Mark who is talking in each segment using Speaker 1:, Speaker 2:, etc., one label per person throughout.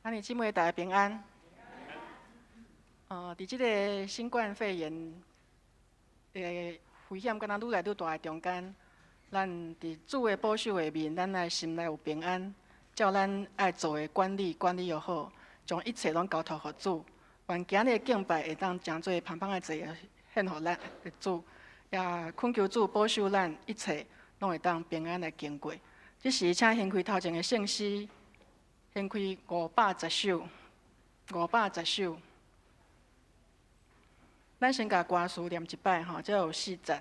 Speaker 1: 兄弟姊妹，大家平安。佇這个新冠肺炎的危險敢若愈來愈大的中間，咱佇主的保守下面，咱來心內有平安，照咱愛做的管理管理予好，將一切攏交託予主。願今日的敬拜會當成做芳芳的祭獻予咱的主，也懇求主保守咱一切攏會當平安來經過。這時，請掀開頭前的聖詩。掀開510首，510首。咱先共歌詞念一擺吼，才有四節。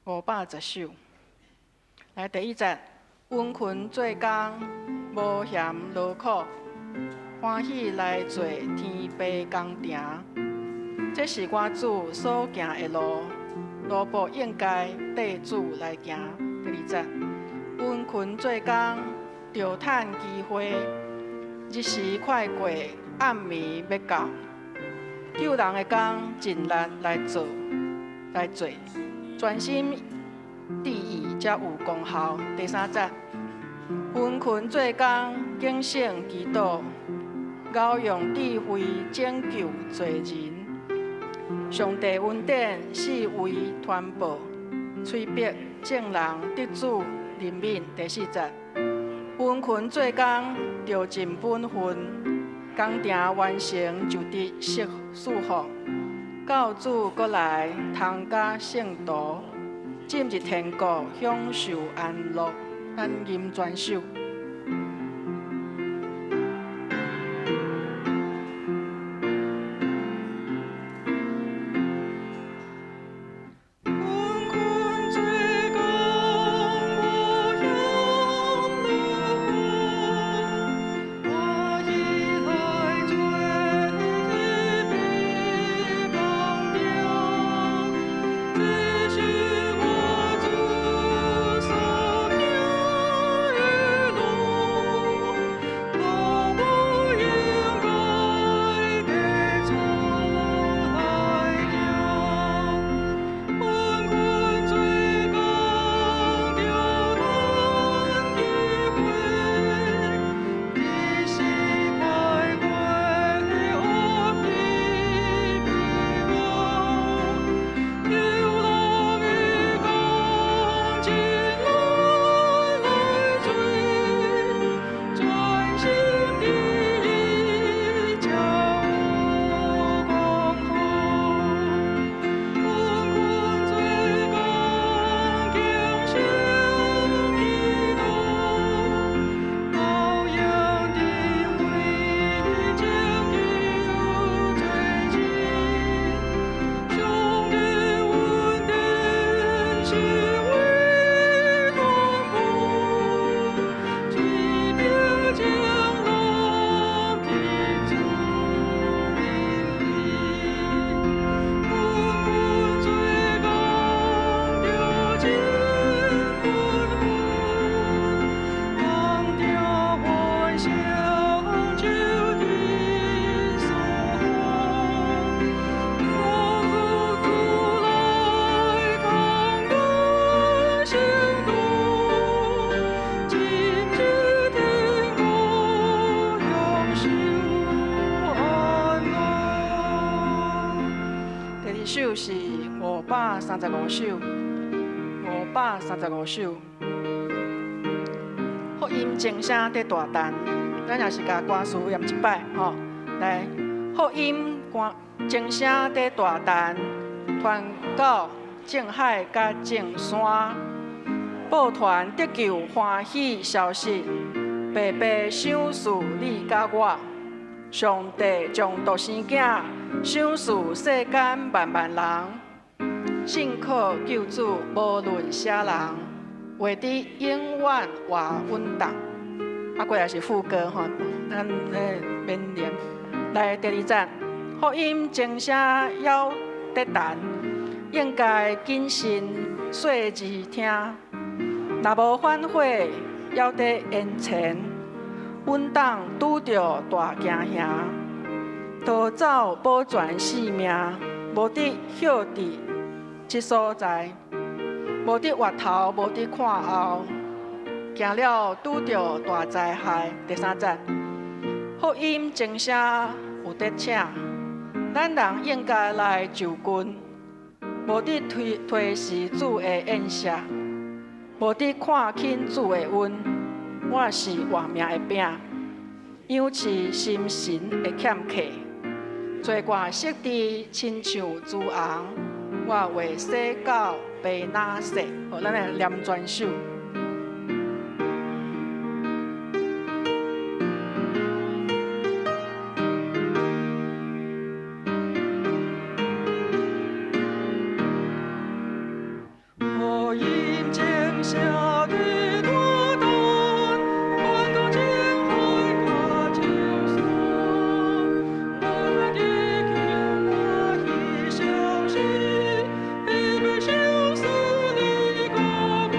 Speaker 1: 510首，來第一節，殷勤做工，無嫌勞苦，歡喜來做天父工程。這是我主所行的路，奴僕應該綴主來行。第二節。殷勤做工，著趁機會，日時快過，暗暝欲到，救人的工盡力來做，來做，專心致意才有功效。第三節，殷勤做工，警醒祈禱，熬用智慧拯救罪人。上帝恩典四圍傳播，催逼眾人得主憐憫。第四節，殷勤做工，著盡本分，工程完成就得釋放。到主閣來，通佮聖徒進入天國，享受安樂。咱吟全首。第二首是535首，535首。福音鐘聲佇大陳，咱也是共歌詞念一擺吼。來，福音歌鐘聲佇大陳，傳到眾海佮眾山，報傳得救歡喜消息，白白賞賜你佮我。上帝將獨生囝賞賜世間萬萬人，信靠救主無論啥人，活佇永遠活穩當。啊，過來是副歌吼，咱咧免念。來第二節，福音鐘聲猶佇陳，應該謹慎細緻聽，若無反悔，猶佇眼前。穩當拄著大驚嚇，逃走保全性命，無得歇佇這所在，無得回頭，無得看後，行了拄著大災害。第三節，福音鐘聲有得請，咱人應該來就近，無得推推辭主的宴席，無得看輕主的恩。我是活命的餅，養飼心神的欠渴，做我色智親像朱紅，我話洗到白哪色。好，咱來念全首。福音鐘聲佇大等，傳到全海佮眾山，無論地球歡喜相信，彼欲相思你佮我，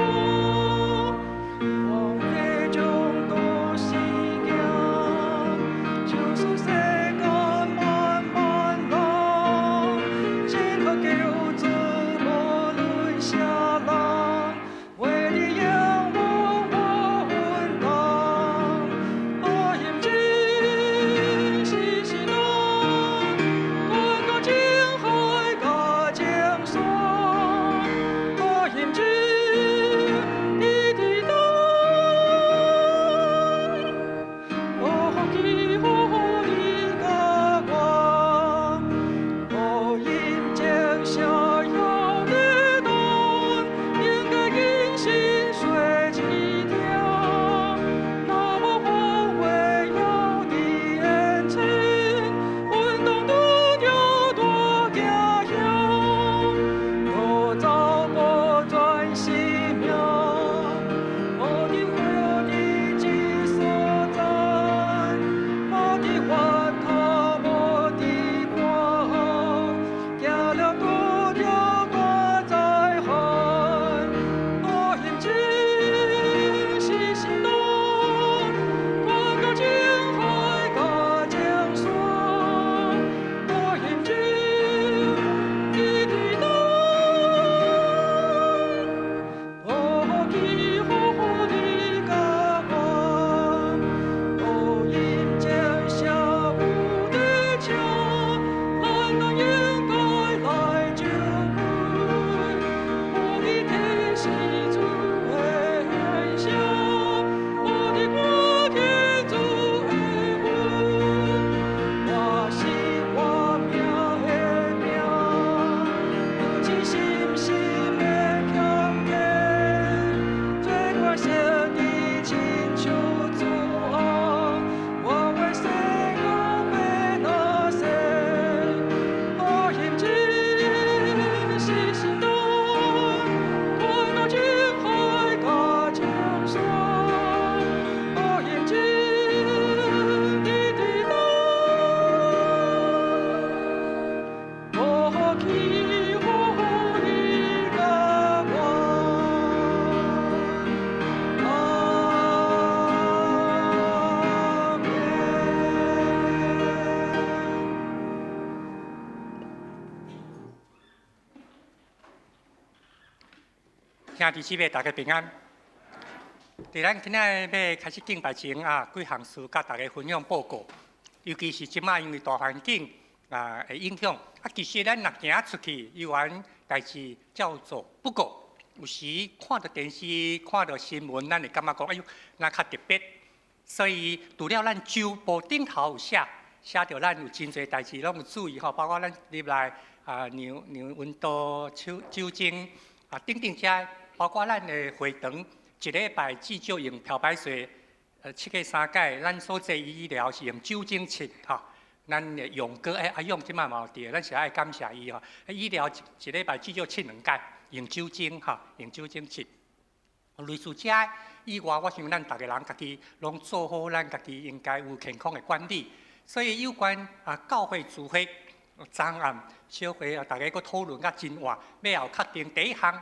Speaker 1: 王家將都是行，就是世間萬萬人，正確救主無論啥人，為你仰望我奮鬥，福音鐘時時響，傳到全海佮眾山，福音鐘直直響，哦，祈福你佮我，福音鐘聲猶在等，應該謹慎細緻聽，若無風話猶佇眼前，阮當拄著大驚嚇，逃走保全性命，無佇火佇這所在，無佇法頭無佇看，行了拄著大災害，福音鐘時時響，傳到全海佮眾山，福音鐘直直響，哦，祈福你佮我，福音鐘聲有得請，咱人應該來就近，無得提示主的宴席，無得看輕主的恩，我是活命的餅，養飼心神的欠渴，做我色智親像朱紅，我話洗到白哪色，福音鐘時時響，傳到全海佮眾山，福音鐘直直響，哦，祈福你佮我，阿們。
Speaker 2: 兄弟姊妹，大家平安。佇咱今仔日欲開始敬拜前啊，幾項事佮大家分享報告。尤其是這擺因為大環境啊的影響，啊，其實咱若行出去，猶原代誌照做。不過有時看著電視、看著新聞，咱會感覺講，哎喲，若較特別。所以除了咱周報頂頭有寫，寫著咱有真濟代誌攏有注意吼，包括咱入來啊量量溫度、手酒精啊等等遮，包括咱的會堂一禮拜至少用漂白水，拭過三擺。咱所在醫療是用酒精拭吼。咱的勇哥欸，阿勇這擺嘛有佇，咱是愛感謝伊吼。醫療一一禮拜至少拭兩擺，用酒精吼，用酒精拭。類似這以外，我想咱逐个人家己攏做好咱家己應該有健康的管理。所以有關啊教會聚會，昨暗小會啊，大家閣討論甲真活，尾後確定第一項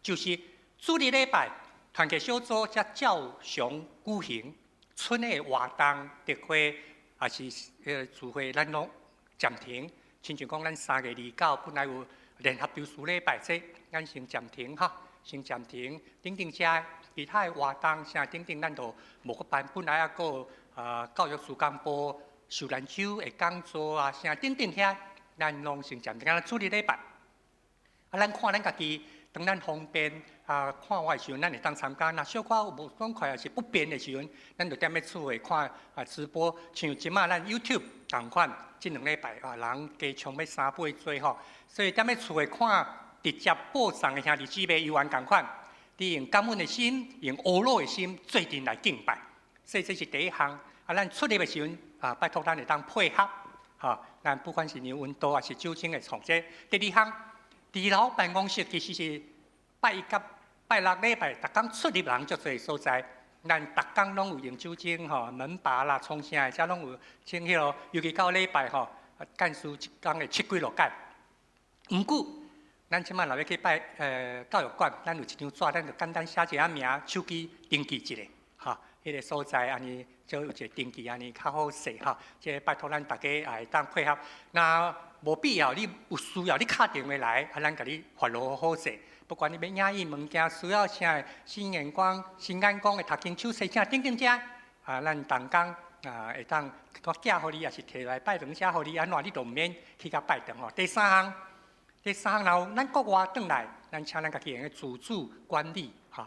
Speaker 2: 就是主日禮拜團契小組才照常舉行春的活動、特會，抑是聚會，咱攏暫停。親像講咱3月29本來有聯合追思禮拜，這咱先暫停哈，先暫停，等等遮其他的活動啥等等，咱都無閣辦。本來猶閣有啊教育事工部受難週的講座啊，啥等等遐，咱攏先暫停，咱主日禮拜。啊，咱看咱家己，當咱方便啊看我的時陣，咱會當參加。若小可無爽快，抑是不便的時陣，咱就踮咧厝內看啊直播。像這馬咱 YouTube 仝款，這兩禮拜啊人加衝欲三倍濟吼，所以踮咧厝內看直接播送的兄弟姊妹猶原仝款，你用感恩的心，用呵咾的心，做陣來敬拜。所以這是第一項。啊，咱出入的時陣啊，拜託咱會當配合，吼，咱不管是量溫度抑是酒精的創這。第二項，二樓辦公室其實是拜一佮拜六禮拜，逐工出入人足濟所在，咱逐工攏有用酒精吼，門把啦、窗啥的，遮攏有清彼囉。尤其到禮拜吼，幹事一工會拭幾落擺。毋過，咱這馬若欲去拜教育館，咱有一張紙，咱就簡單寫一下名，手機登記一下，吼，彼個所在按呢，就有一個登記按呢較好勢吼。這個拜託咱大家也會當配合。若無必要，你有需要，你敲電話來，啊，咱共你發落好勢。不管你欲影印物件，需要啥新眼光、新眼光的讀經手冊啥等等遮，啊，咱同工啊會當閣寄予你，抑是提來拜堂寫予你，按怎你都毋免去共拜堂吼。第三項，第三項，然後咱國外轉來，咱請咱家己用个自主管理，吼，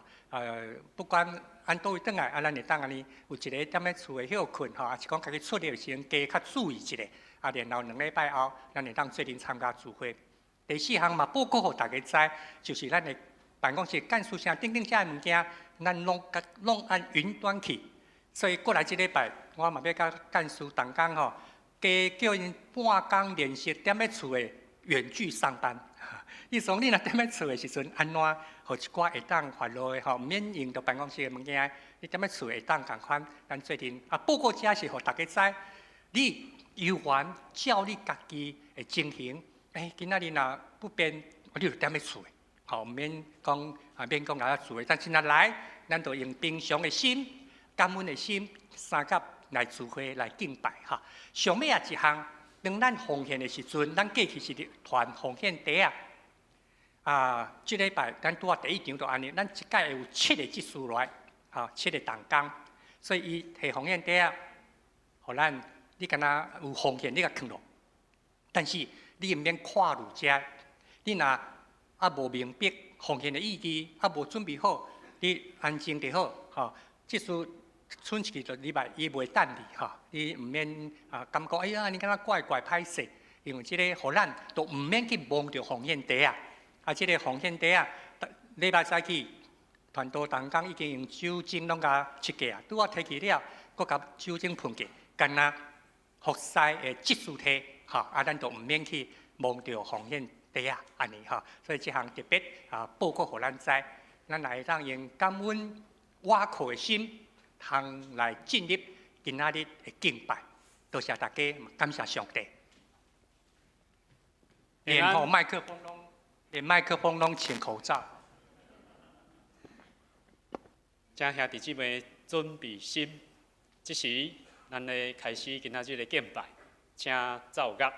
Speaker 2: 不管按佗位轉來，啊，咱會當按呢有一个踮咧厝的歇睏，吼，抑是講家己出入的時陣加較注意一下，啊，然後兩禮拜後，咱會當做陣參加聚會。第四項嘛，報告予大家知，就是咱的辦公室幹事啥等等遮的物件，咱攏共攏按雲端去。所以過來這禮拜，我嘛欲佮幹事同工吼，加叫𪜶半工練習踮咧厝的遠距上班。意思講，你若踮咧厝的時陣，按怎予一寡會當煩惱的吼，毋免用著辦公室的物件，你踮咧厝會當仝款，咱做陣啊報告遮是予大家知，你猶原照你家己的情形。欸，今仔日若不便，你就踮咧厝的，吼，毋免講啊，免講來厝的。但是若來，咱就用平常的心、感恩的心，相佮來聚會來敬拜，哈。上尾仔一項，當咱奉獻的時陣，咱過去是咧傳奉獻袋仔。啊，這禮拜咱拄仔第一場就按呢，咱一屆會有七个執事來，吼，七个同工，所以伊提奉獻袋仔，予咱，你敢若有奉獻，你共囥落，但是你毋免看入遮，你若猶無明白奉獻的意義，猶無準備好，你安靜就好，吼。這次剩一个禮拜，伊袂等你，吼，你毋免啊感覺哎呀，你敢若怪怪歹勢，因為這个予咱都毋免去摸著奉獻袋仔，啊，這个奉獻袋仔，禮拜早起，傳道同工已經用酒精攏共拭過啊，拄仔提去了，閣共酒精噴過，敢若服侍的執事提。吼，啊，咱就毋免去摸著奉獻袋仔，按呢吼，所以這項特別啊報告予咱知，咱會當用感恩倚靠的心，通來進入今仔日的敬拜。多謝大家，感謝上帝。連吼麥克風攏，連麥克風攏穿口罩。
Speaker 3: 請兄弟姊妹準備心，這時咱咧開始今仔日的敬拜。請奏樂。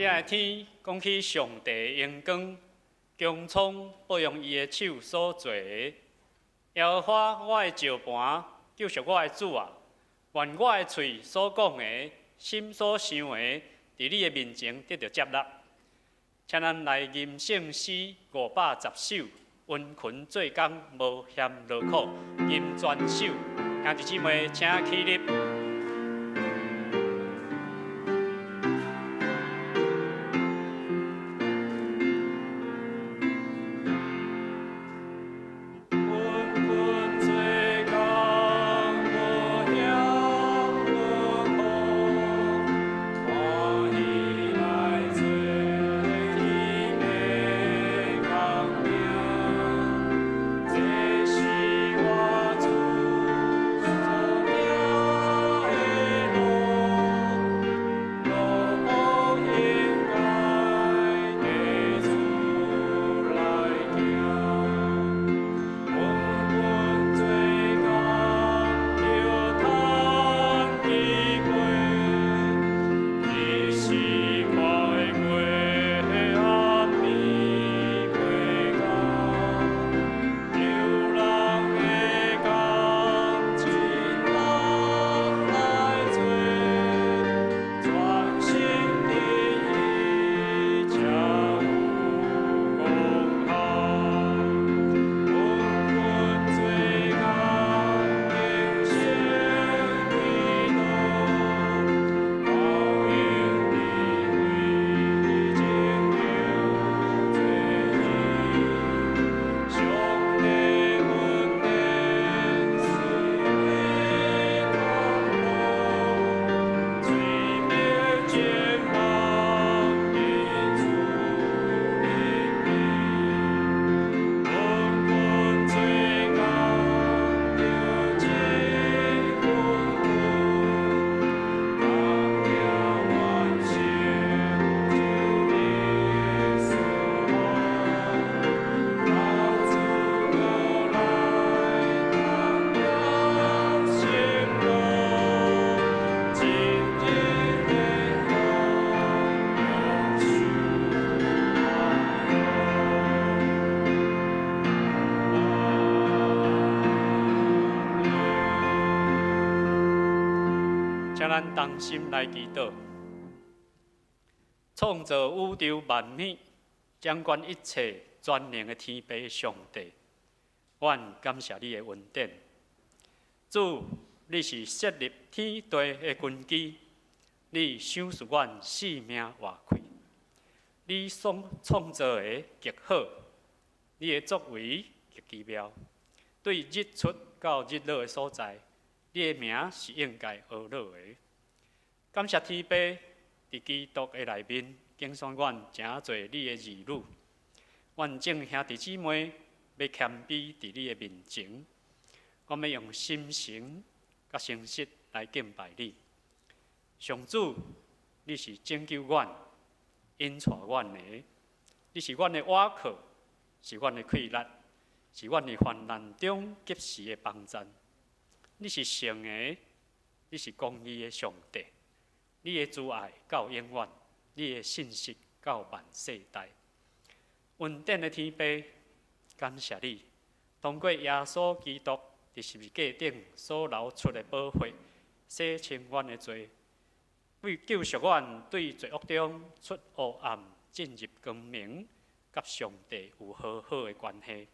Speaker 3: 這个天講起上帝榮光，穹蒼報用伊的手所做的。耶和華我的石磐，救贖我的主啊！願我的喙所講的，心所想的，佇你的面前得著接納。請咱來吟聖詩510首，殷勤做工，無嫌勞苦，吟全首。兄弟姊妹，請起立。請咱同心來祈禱。創造宇宙萬物、掌管一切全能的天父上帝，阮感謝你的恩典。主，你是設立天地的根基，你賞賜阮性命活氣。你所創造的極好，你的作為極奇妙。對日出到日落的所在，你的名是應該呵咾的。感謝天父佇基督的內面，揀選阮成做你的兒女。阮眾兄弟姊妹欲謙卑佇你的面前，我欲用心誠佮誠實來敬拜你。上主，你是拯救阮、引帶阮的，你是阮的倚靠，是阮的氣力，是阮佇患難中及時的幫贊。你是聖的，你是公義的上帝，你的慈愛到永遠，你的信實到萬世代。恩典的天父，感謝你，通過耶穌基督佇十字架頂所流出的寶血，洗清阮的罪，為救贖阮對罪惡中出黑暗進入光明，佮上帝有和好的關係。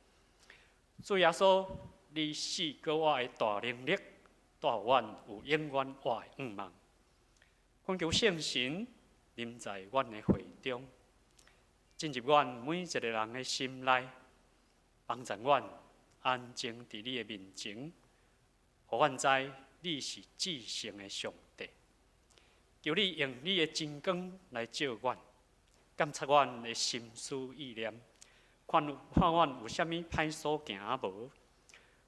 Speaker 3: 主耶穌，你死閣活的大能力，帶予阮有永遠活的盼望。懇求聖神臨在阮的會中，進入阮每一個人的心內，幫助阮安靜佇你的面前，予阮知你是至聖的上帝。求你用你的真光來照阮，監察阮的心思意念，看看阮有啥物歹所行無。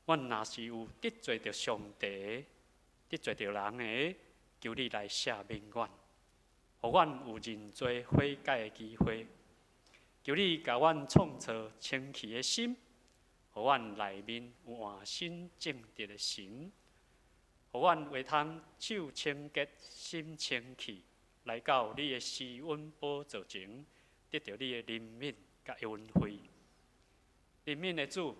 Speaker 3: 阮若是有得罪著上帝、得罪著人的，求你來赦免阮，予阮有認罪悔改的機會。求你共阮創造清氣的心，予阮內面有換新正直的神，予阮會通手清潔、心清氣，來到你的施恩寶座前，得著你的憐憫佮恩惠。憐憫的主，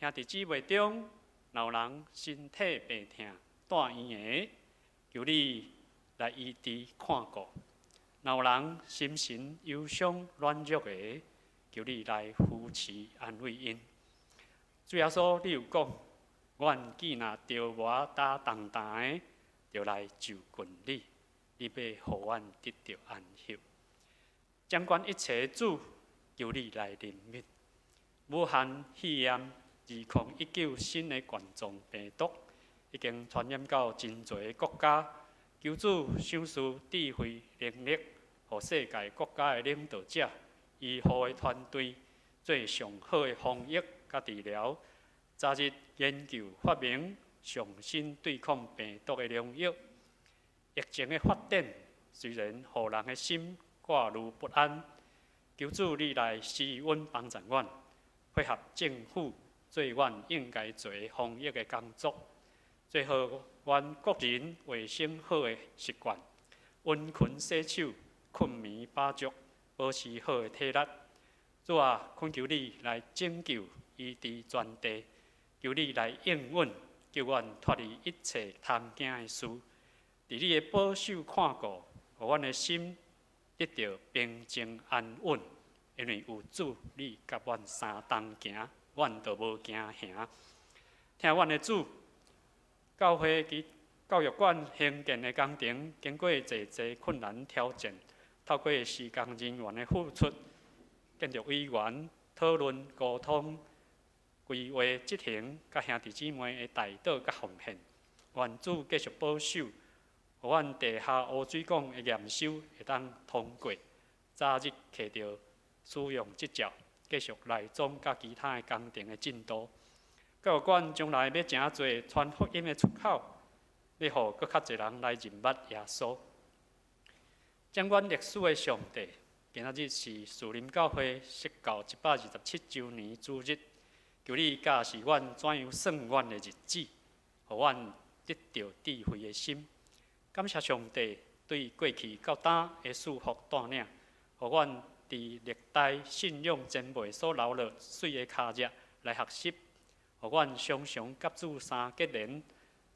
Speaker 3: 兄弟姊妹中，若有人身體病痛、蹛院的，求你來醫治看顧；若有人心神憂傷軟弱的，求你來扶持安慰𪜶。主耶穌，你有講，阮既若著無擔重擔的，就來就近你，你欲予阮得著安息。掌管一切的主，求你來憐憫。武漢肺炎2019新的冠狀病毒已經傳染到真濟國家，求主賞賜智慧能力，予世界國家的領導者、醫護的團隊做上好的防疫佮治療，早日研究發明上新對抗病毒的良藥。疫情的發展雖然予人的心掛慮不安，求主你來施恩幫助阮，配合政府做阮應該做的防疫的工作，做好阮國人衛生好的習慣，溫勤洗手、睏眠飽足，保持好的體力。主啊，懇求你來拯救醫治全地，求你來應允，救阮脫離一切貪驚的事。佇你的保守看顧，予阮的心得著平靜安穩，因為有主你佮阮相同行，阮就無驚嚇。疼阮的主，教會及教育館興建的工程，經過濟濟困難挑戰，透過施工人員的付出，建築委員討論溝通、規劃執行，佮兄弟姊妹的代禱佮奉獻，願主繼續保守，予阮地下污水管的驗收會當通過，早日摕著使用執照，繼續內裝佮其他的工程的進度。教育館將來欲成做傳福音的出口，欲予閣較濟人來認捌耶穌。掌管歷史的上帝，今仔日是樹林教會釋教127週年主日，求你教示阮怎樣算阮的日子，予阮得著智慧的心。感謝上帝對過去到今的祝福帶領，予阮佇歷代信仰前輩所留落媠的跤跡來學習，予阮常常佮主相結連，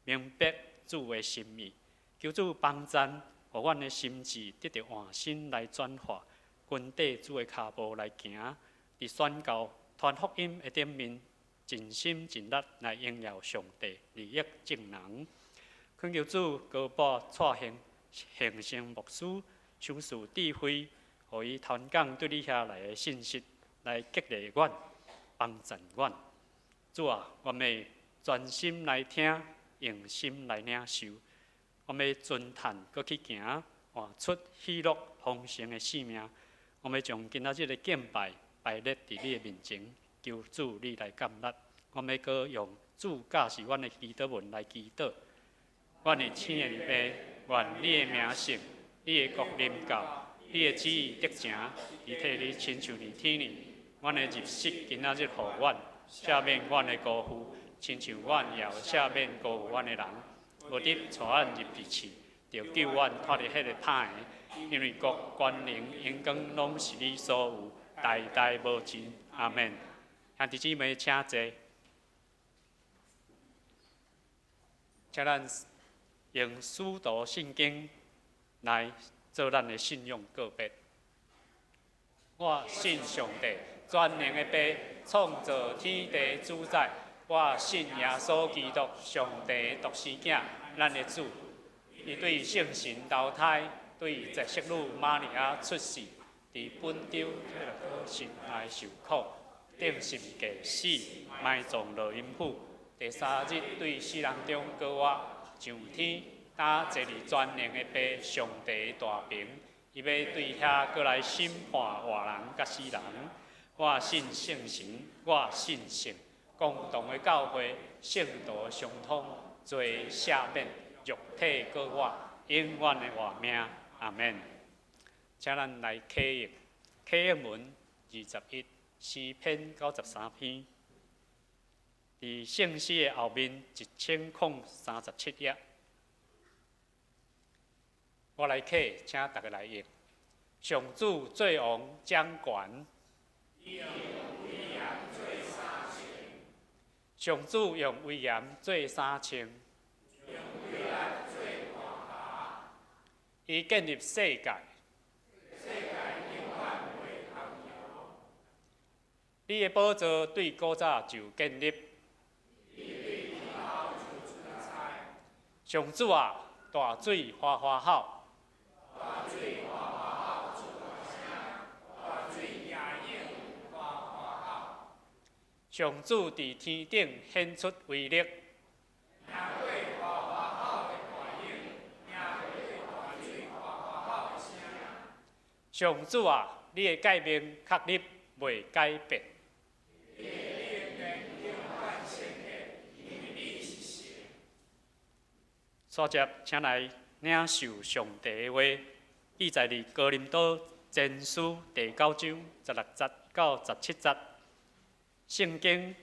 Speaker 3: 明白主的心意。求主幫贊，予阮的心志得著換新來轉化，跟綴主的跤步來行，佇宣教傳福音的頂面，盡心盡力來榮耀上帝，利益眾人。懇求主高拔蔡興興生牧師，賞賜智慧，予伊傳講對你遐來的信息，來激勵阮，幫贊阮。主啊，我欲專心來聽，用心來領受，我欲盡趁閣去行，活出喜樂豐盛的生命。我欲將今仔日的敬拜擺列佇你的面前，求主你來接納。我欲閣用主教示阮的祈禱文來祈禱。阮的天的父，願你的名聖，你的國臨到，你的旨意得成，佇地裡親像佇天裡。阮的日食今仔日予阮，赦免阮的辜負，親像阮也有赦免辜負阮的人。無得帶阮入去試，著救阮脫離彼个歹的。因為國權能榮光攏是你所有，代代無盡。阿門。兄弟姊妹，請坐。請咱用使徒信經來做咱的信仰告別。我信上帝，全能的父，創造天地主宰。我信耶穌基督，上帝的獨生囝，咱的主。伊對聖神投胎，對濟聖女瑪利亞出世，佇本丟彼拉多來受苦，釘十字架死，埋葬落陰府。第三日對死人中閣活，上天，擔坐佇全能的父上帝大爿，伊欲對遐閣來審判活人佮死人。我信聖神，我信聖公同的教會，聖徒相通，罪赦免，肉體閣活，永遠的活命。阿門。請咱來啟應，啟應文21，詩篇93篇。佇聖詩的後面1037頁，我來客，請大家來應。上主做王掌權。上主用威嚴做衫穿。伊建立世界。你的寶座對古早就建立。上主啊，大水嘩嘩吼。上主佇天頂顯出威力。上主啊，你的誡命確立袂改變。煞接，請來領受上帝的話，記載佇哥林多前書第九章十六節到十七節。聖經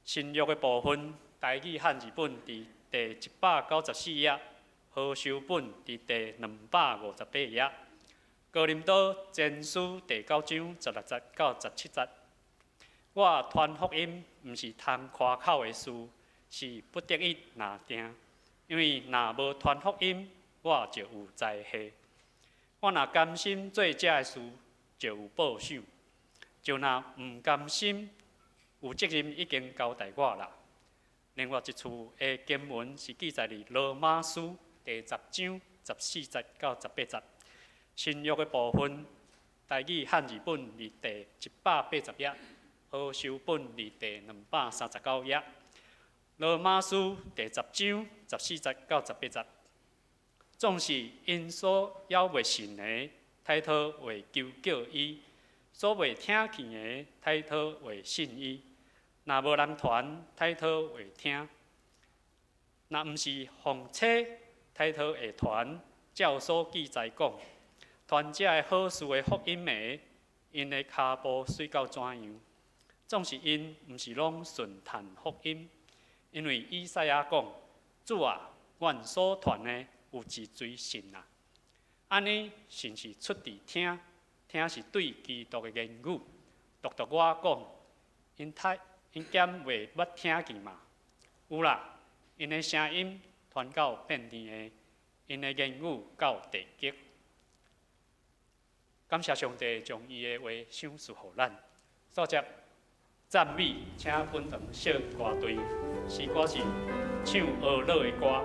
Speaker 3: 新約的部分，台語漢字本佇第194頁，和修本佇第258頁。哥林多前書第九章十六節到十七節。我傳福音毋是通誇口的事，是不得已若定。因為若無傳福音，我就有災禍。我若甘心做這个事，就有報賞；就若毋甘心，有責任已經交代我啦。另外一處的經文是記載佇羅馬書第十章十四節到十八節。新約的部分，台語漢字本佇第180頁，和修本佇第239頁。羅馬書第十章十四節到十八節，總是𪜶所猶未信的，提多會求叫伊；所未聽見的，提多會信伊。若無人傳，提多會聽；若毋是奉差，提多會傳。照所記載講，傳這个好事的福音的，𪜶的跤步媠到怎樣？總是𪜶毋是攏順傳福音。因為以賽亞講：主啊，阮所傳的有一濟信啊。按呢，信是出佇聽，聽是對基督的言語。獨獨我講，𪜶太𪜶敢袂捌聽見嗎？有啦，𪜶的聲音傳到遍地的，𪜶的言語到地極。感謝上帝將伊的話賞賜予咱。煞接讚美，請本堂小歌隊，詩歌是唱呵咾的歌。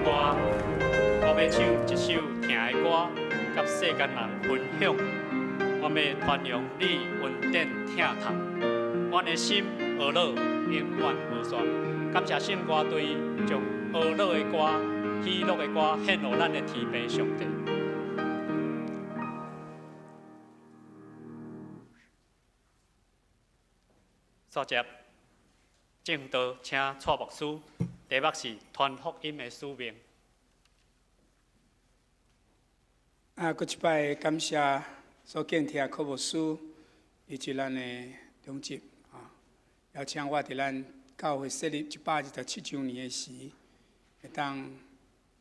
Speaker 3: 歌，我欲唱一首疼的歌，佮世間人分享。我欲傳揚你恩典疼痛，阮的心呵咾永遠無煞。感謝聖歌隊將呵咾的歌、喜樂的歌獻予咱的天父上帝。煞接證道，請蔡牧師，題目是傳福音的使命。
Speaker 4: 啊，閣一擺感謝所敬聽的柯牧師以及咱的長執啊，邀請我佇咱教會設立127週年的時，會當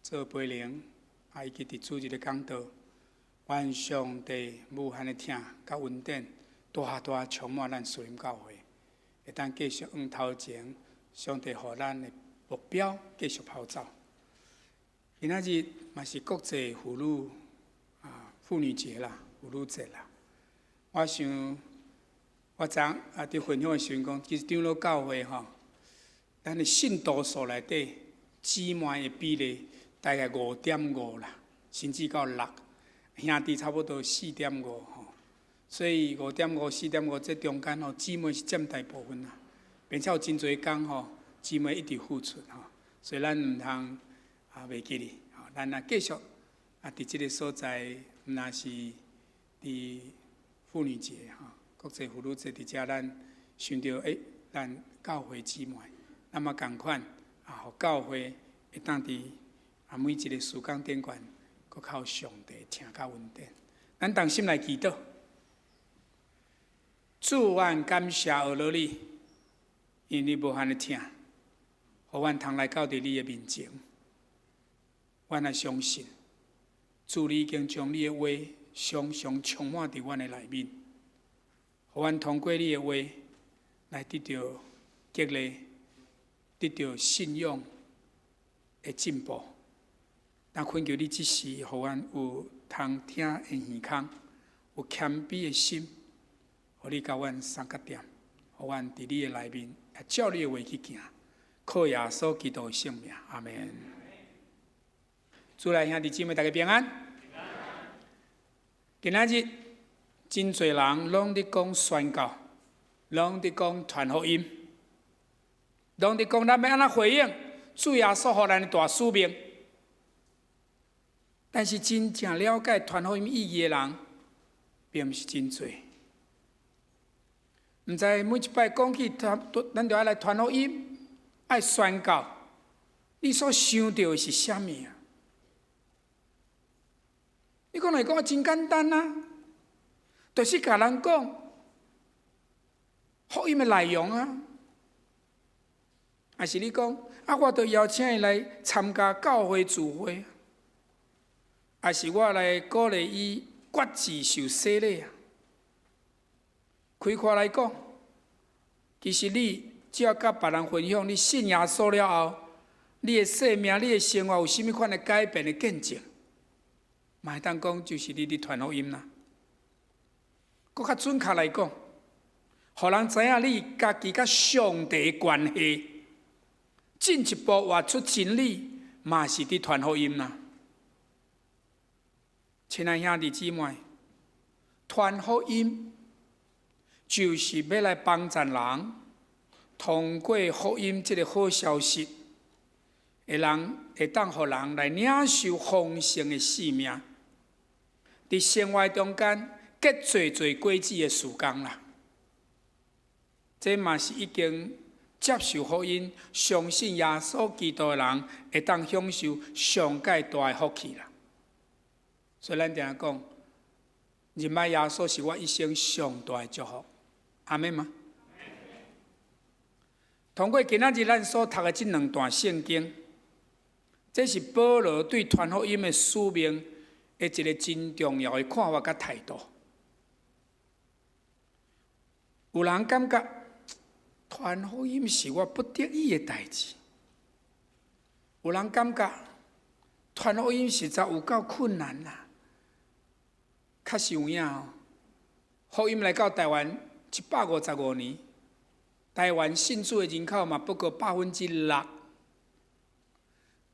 Speaker 4: 做陪靈，啊，以及佇主日的講道，願上帝無限的疼佮恩典，大大充滿咱樹林教會。會當繼續往頭前，上帝予咱的目標繼續跑走。今仔日嘛是國際婦女啊婦女節啦，婦女節啦。我想，我昨啊佇分享的時陣講，其實長老教會吼，咱的信徒數內底姊妹的比例大概5.5啦，甚至到6，兄弟差不多4.5吼。所以5.5、4.5這中間吼，姊妹是佔大部分啦，並且有真濟工吼，姊妹一直付出吼，所以咱毋通啊袂記哩，吼，咱啊繼續啊佇這个所在，毋若是佇婦女節吼，國際婦女節佇遮咱想著欸，咱教會姊妹，咱嘛仝款啊，予教會會當佇啊每一个時間頂懸，閣較有上帝疼佮恩典，咱同心來祈禱。主，阮感謝呵咾你，因為你無限的疼，予阮通來到佇你的面前。阮也相信，主你已經將你的話常常充滿佇阮的內面，予阮通過你的話來得著激勵，得著信仰的進步。但懇求你這時，予阮有通聽的耳孔，有謙卑的心。予你佮阮相佮踮，予阮佇你的內面，也照你的話去行，靠耶穌基督的聖名，阿們。主內兄弟姊妹，大家平安。今仔日真濟人攏佇講宣教，攏佇講傳福音，攏佇講咱欲按怎回應主耶穌予咱的大使命。但是真正了解傳福音意義的人，並毋是真濟。毋知每一擺講起傳，咱就愛來傳福音，愛宣教。你所想著的是啥物啊？你講來講真簡單啊，就是共人講福音的內容啊。抑是你講啊，我著邀請伊來參加教會聚會，抑是我來鼓勵伊決志受洗禮啊。開闊來講，其實你只要佮別人分享你信耶穌了後，你的生命、你的生活有啥物款的改變的見證，嘛會當講就是你佇傳福音啦。閣較準確來講，予人知影你家己佮上帝的關係，進一步活出真理，嘛是佇傳福音啦。親愛兄弟姊妹，傳福音就是欲來幫助人，通過福音這个好消息，會人會當予人來領受豐盛的生命，佇生活中間結濟濟果子的時間啦。這嘛是已經接受福音、相信耶穌基督的人，會當享受上蓋大的福氣啦。所以咱定定講，認捌耶穌是我一生上大的祝福。阿們嗎？通過今仔日咱所讀的這兩段聖經，這是保羅對傳福音的使命的一个真重要的看法佮態度。有人感覺傳福音是我不得已的代誌，有人感覺傳福音實在有夠困難啦。確實有影哦，福音來到台灣155年，台灣信主的人口嘛不過6%。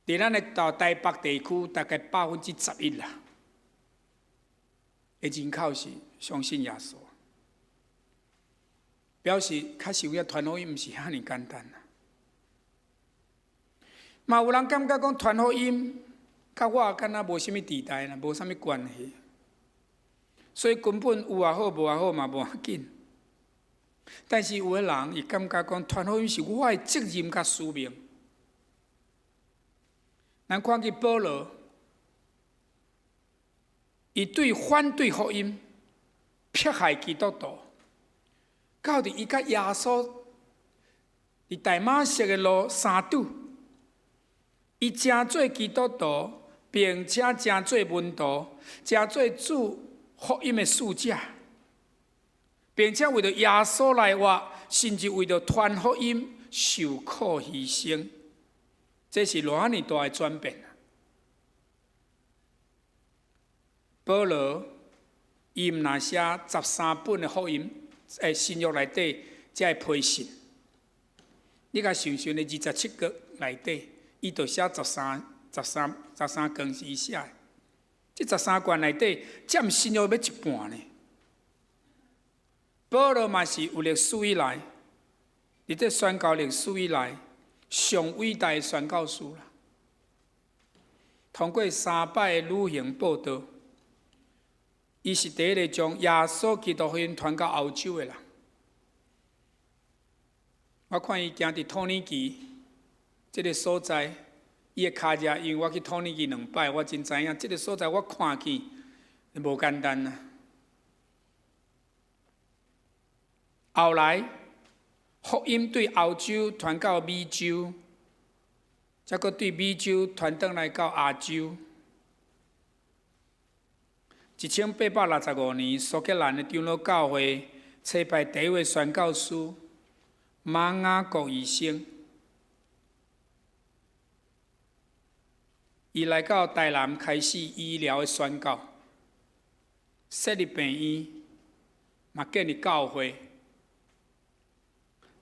Speaker 4: 佇咱的大台北地區，大概11%啦，的人口是相信耶穌，表示確實有影傳福音毋是遐爾簡單啊。嘛有人感覺講傳福音，佮我敢若無啥物佇代啦，無啥物關係，所以根本有也好，無也好嘛無要緊。但是有的人伊感覺講傳福音是我的責任佮使命。咱看見保羅，伊對反對福音、迫害基督徒，到佇伊佮耶穌佇大馬色的路相拄，伊成做基督徒，並且成做門徒，成做主福音的使者，並且為著耶穌來活，甚至為著傳福音受苦犧牲。這是偌爾大的轉變啊！保羅伊毋若寫13本的福音，誒新約內底才會批信。你共想想咧，27國內底，伊就寫十三、十三、十三卷是伊寫的。這十三卷內底佔新約欲一半呢。保羅嘛是有歷史以來，佇這宣教歷史以來，上偉大的宣教師啦。通過三擺的旅行報道，伊是第一个將耶穌基督福音傳到歐洲的人。我看伊行佇土耳其這个所在，伊的跤跡，因為我去土耳其兩擺，我真知影這个所在，我看見無簡單啊。後來，福音對歐洲傳到美洲，才閣對美洲傳轉來到亞洲。1865年，蘇格蘭的長老教會差派第一位宣教師馬雅各醫生，伊來到台南開始醫療的宣教，設立病院，嘛建立教會。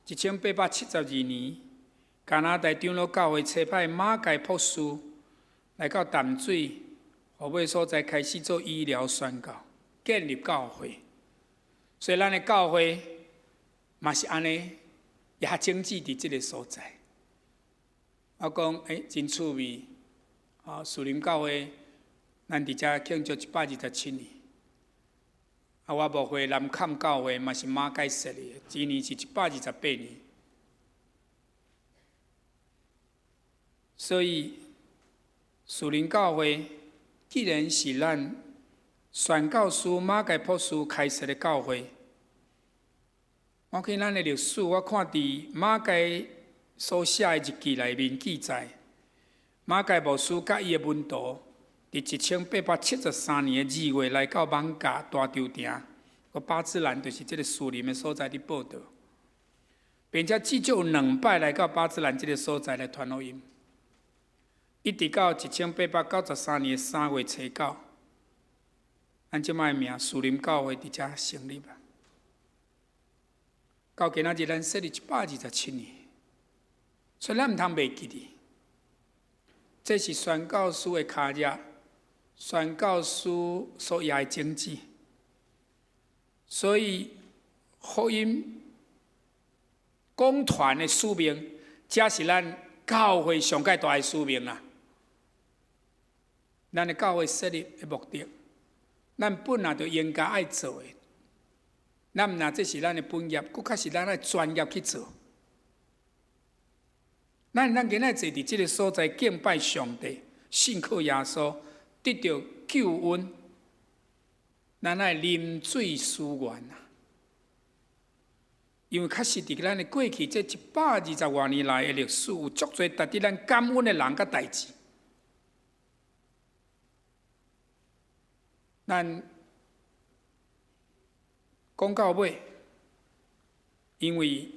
Speaker 4: 1872年，加拿大長老教會差派馬偕博士來到淡水湖尾所在，開始做醫療宣教，建立教會。所以，咱的教會嘛是按呢，也種子佇這个所在。我講，欸，真趣味。啊，樹林教會，咱佇遮慶祝127年。啊，我牧會南崁教會嘛是馬偕設立的，今年是128年。所以，樹林教會既然是咱宣教師馬偕博士開設的教會，我看咱的歷史，我看佇馬偕所寫的日記內面記載，馬偕牧師佮伊的門徒，佇1873年的2月來到艋舺大稻埕，個巴茲蘭就是這个樹林的所在佇報道，並且至少有兩擺來到巴茲蘭這个所在來傳福音。一直到1893年3月初9，咱這擺的名樹林教會佇遮成立啊。到今仔日咱設立127年，所以咱毋通袂記得，這是宣教師的跤跡。宣教師所掖的種子，所以福音廣傳的使命，才是咱教會上蓋大的使命啊！咱的教會設立的目的，咱本來就應該愛做的。咱毋若這是咱的本業，閣較是咱愛專業去做。咱今仔坐佇這个所在敬拜上帝，信靠耶穌，得著救恩，咱愛啉水思源啊！因為確實佇咱的過去這120外年來的歷史，有足濟值得咱感恩的人佮代誌。咱講到尾，因為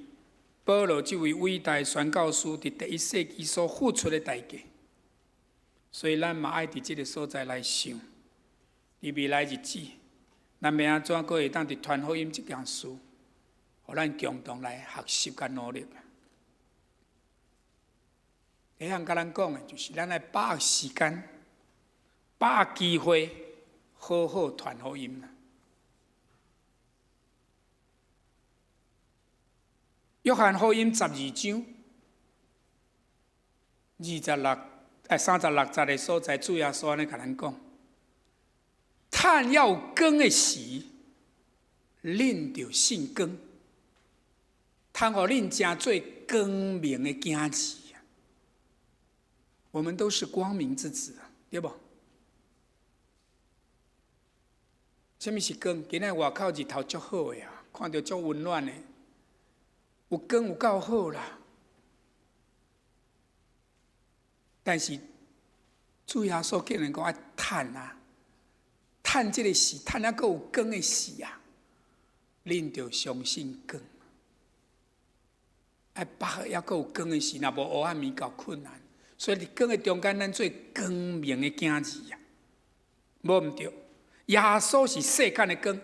Speaker 4: 保羅這位偉大宣教師佇第一世紀所付出的代價。所以咱嘛愛佇這个所在來想，佇未來日子，咱欲按怎閣會當佇傳福音這件事，予咱共同來學習佮努力。第一項共咱講的，就是咱愛把握時間，把握機會，好好傳福音啦。約翰福音12章26、36節的所在，主耶穌按呢共咱講：趁猶有光的時，恁著信光，通予恁成做光明的囝兒。我們都是光明之子，對無？啥物是光？今仔外口日頭足好的啊，看著足溫暖的，有光有夠好啦。但是主耶穌竟然講愛趁啊，趁這個時，趁猶閣有光的時啊，恁著相信光。愛把握猶閣有光的時，若無黑暗暝夠困難。所以佇光的中間，咱做光明的囝兒啊，無毋對。耶穌是世間的光，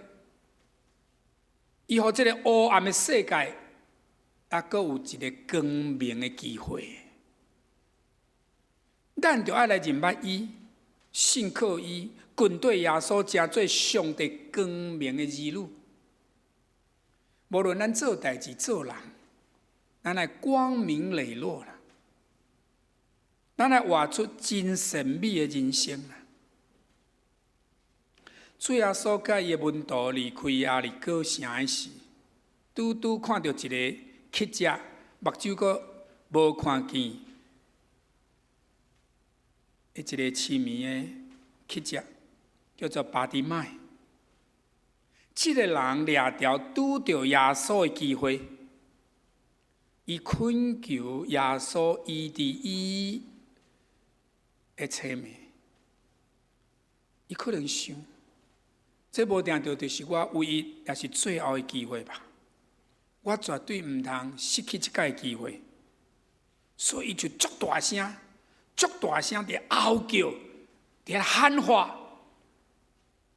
Speaker 4: 伊予這個黑暗的世界，猶閣有一個光明的機會。咱著愛來認捌伊，信靠伊，跟綴耶穌，成做上帝光明的兒女。無論咱做代誌做人，咱愛光明磊落啦，咱愛活出真善美的人生啦。主耶穌佮伊的門徒離開耶利哥城的時，拄拄看著一个乞食，目睭閣無看見的一个痴迷的乞食，叫做巴底買。這个人掠著拄著耶穌的機會，伊懇求耶穌醫治伊的痴迷。伊可能想，這無定著就是我唯一也是最後的機會吧。我絕對毋通失去這擺機會，所以伊就足大聲、足大聲佇嗷叫、佇喊話：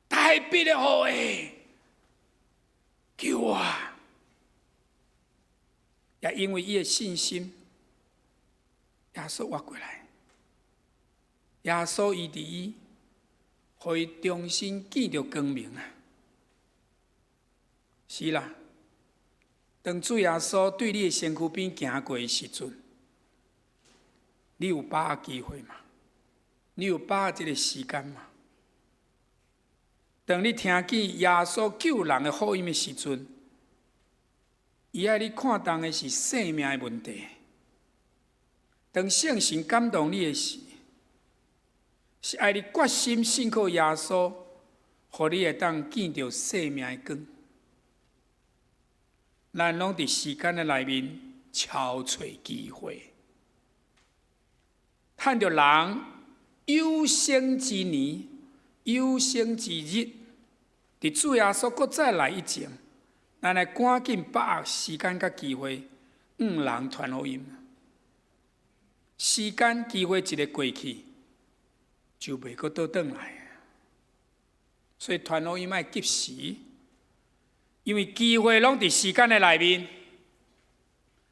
Speaker 4: 大衛的後裔，救我！也因為伊的信心，耶穌活過來，耶穌醫治伊，予伊重新見著光明啊！是啦，當主耶穌對你的身軀邊行過的時陣，你有把握機會嗎？你有把握這個時間嗎？當你聽見耶穌救人的福音的時陣，伊愛你看重的是性命的問題。當聖神感動你的時，是愛你決心信靠耶穌，予你會當見著生命的光。咱攏佇時間的內面敲揣機會，趁著人有生之年、有生之日，佇主耶穌閣再來以前，咱來趕緊把握時間佮機會，向人傳福音。時間機會一个過去，就袂閣倒轉來。所以傳福音愛及時，因為機會攏佇時間的內面，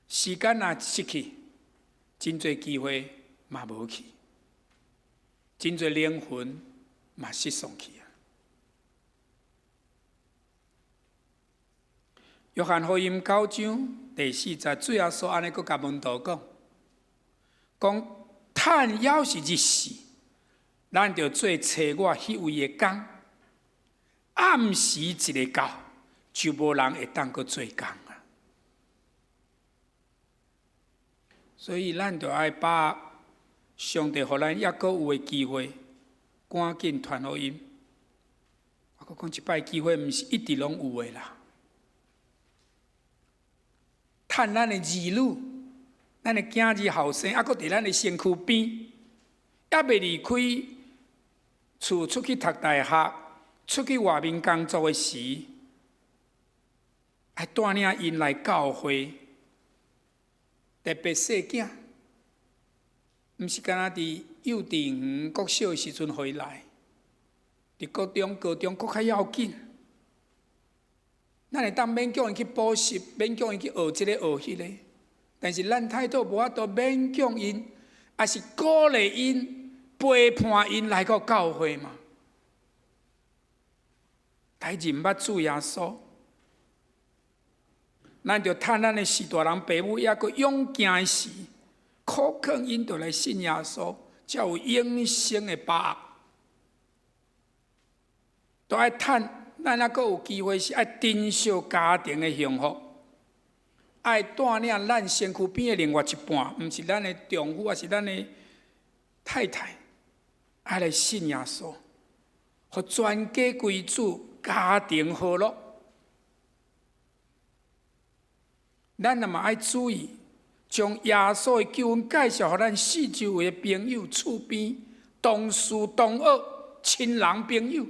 Speaker 4: 時間若失去，真濟機會嘛無去，真濟靈魂嘛失喪去啊。約翰福音9章第4節，主耶穌按呢閣共門徒講，講趁猶是日時，咱著做差我彼位的工。暗時一个到，就無人會當閣做工啊。所以咱著愛把上帝予咱猶閣有的機會，趕緊傳福音。我閣講一擺，機會毋是一直攏有的啦。趁咱的兒女、咱的囝兒後生，猶閣佇咱的身軀邊，猶未離開厝出去讀大學、出去外面工作的時，愛帶領𪜶來教會，特別細囝，毋是干焦佇幼稚園、國小的時陣予伊來，佇國中、高中閣較要緊。咱會當勉強𪜶去補習，勉強𪜶去學這个學彼个，但是咱態度無法度勉強𪜶，抑是鼓勵𪜶、陪伴𪜶來到教會嗎？來認捌主耶穌。咱著趁咱的序大人爸母猶閣勇健的時，苦勸𪜶著來信耶穌，才有永生的把握。都愛趁咱猶閣有機會時，愛珍惜家庭的幸福，愛帶領咱身軀邊的另外一半，毋是咱的丈夫，抑是咱的太太，愛來信耶穌，予全家歸主，家庭和樂。咱嘛愛注意，將耶穌的救恩介紹予咱四周圍的朋友、厝邊、同事、同學、親人、朋友，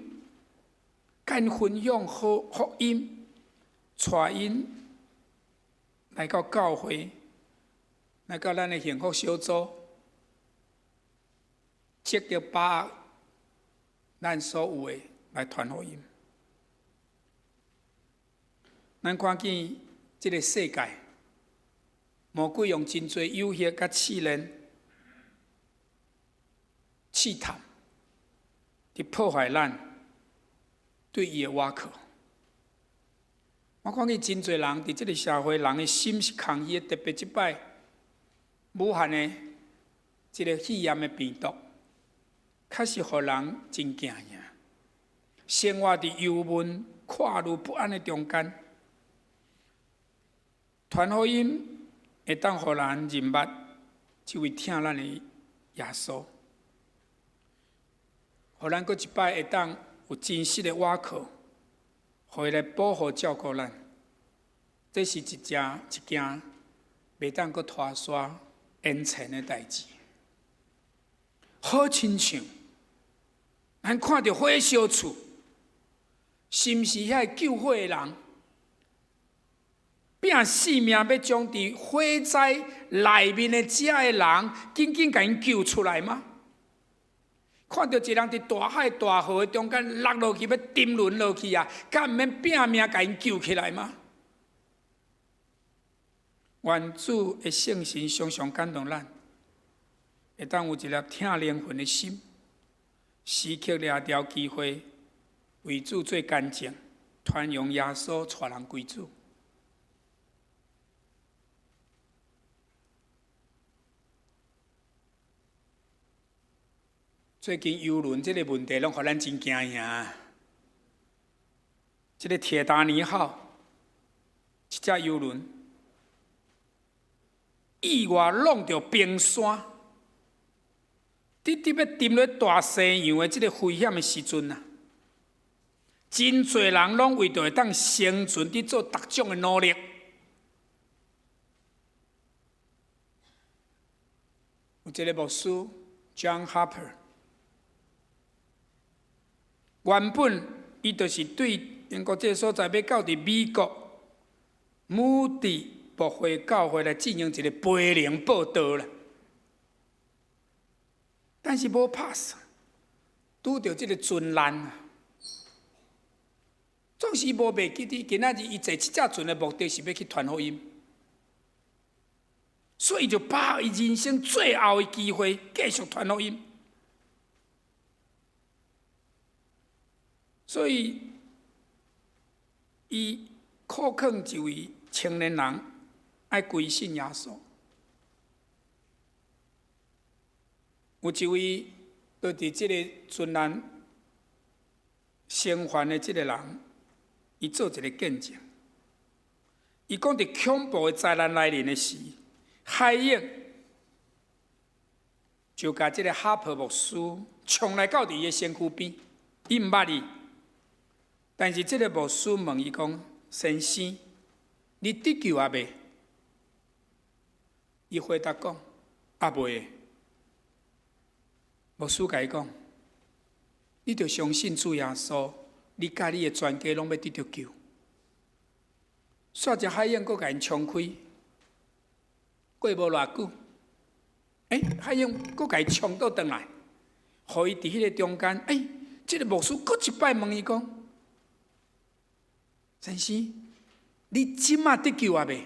Speaker 4: 共𪜶分享好福音，帶𪜶來到教會，來到咱的幸福小組，積極把握咱所有的來傳福音。咱看見這个世界，魔鬼用真濟誘惑佮試煉、試探，佇破壞咱對伊的倚靠。我看見真濟人佇這个社會，人的心是空虛的，特別這擺武漢的這个肺炎的病毒，確實予人真驚惶，生活佇憂悶、跨慮不安的中間。傳福音會當予人認捌這位疼咱的耶穌，予咱閣一擺會當有真實的倚靠，予伊來保護照顧咱。這是一件一件袂當閣拖沙延遲的代誌。好親像咱看著火燒厝，是毋是遐个救火的人？拼性命欲將佇火災內面的遮个人，緊緊共𪜶救出來嗎？看著一個人佇大海大河的中間落落去，欲沉淪落去啊，敢毋免拼命共𪜶救起來嗎？願主的聖神常常感動咱，會當有一粒疼靈魂的心，時刻掠著機會為主做見證，傳揚耶穌，帶人歸主。最近郵輪這个問題，攏予咱真驚惶。這个鐵達尼號，這隻郵輪意外挵著冰山，直直欲沉落大西洋的這个危險的時陣啊，真濟人攏為著會當生存，佇做各種的努力。有一个牧師 John Harper。原本伊就是對英國這个所在，欲到佇美國姆迪牧會教會來進行一個培靈報道啦，但是無 pass，拄著這个船難，總是無袂記得今仔日伊坐這隻船的目的是欲去傳福音，所以就把握伊人生最後的機會繼續傳福音。所以，伊苦勸一位青年人愛歸信耶穌。有一位就佇這个船難生還的這个人，伊做一個見證。伊講佇恐怖的災難來臨的時，海湧就共這个哈珀牧師衝來到佇伊的身軀邊，伊毋捌伊。但是這个牧師問伊講：“先生，你得救猶未？”伊回答講：“猶未。”牧師共伊講：“你著相信主耶穌，你佮你的全家攏欲得著救。”煞只海湧閣共𪜶衝開，過無偌久，海湧閣共伊衝倒轉來，予伊佇彼個中間。這个牧師閣一擺問伊講：先生，你這馬得救猶未？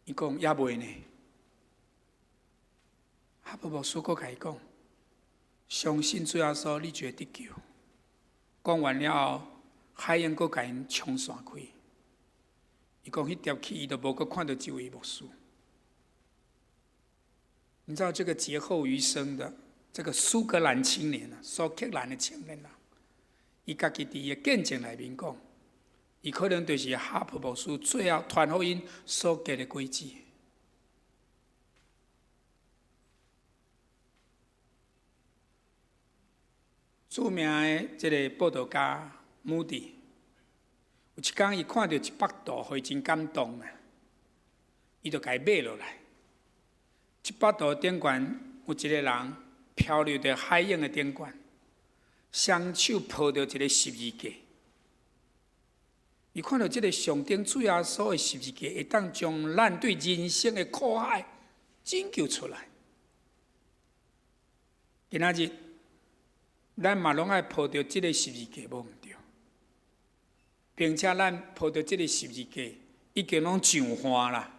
Speaker 4: 伊講猶未呢。哈佛牧師閣共伊講：相信主耶穌，你就會得救。講完了後，海湧閣共𪜶沖散開。伊講彼條去，伊就無閣看著這位牧師。你知道這個劫後餘生的這個蘇格蘭青年啊，蘇格蘭的青年啊，伊家己佇伊的見證內面講，伊可能就是哈佛牧師最後傳福音所結的果子。著名的這個報道家穆迪，有一工伊看著一幅圖，予伊真感動啊！伊就共伊買落來。這幅圖頂懸有一個人漂流佇海湧的頂懸，雙手抱著一個十字架。伊看著這個上頂主耶穌的十字架，會當將咱對人生的苦海拯救出來。今仔日，咱嘛攏愛抱著這個十字架，無毋對。並且咱抱著這個十字架，已經攏上岸啦。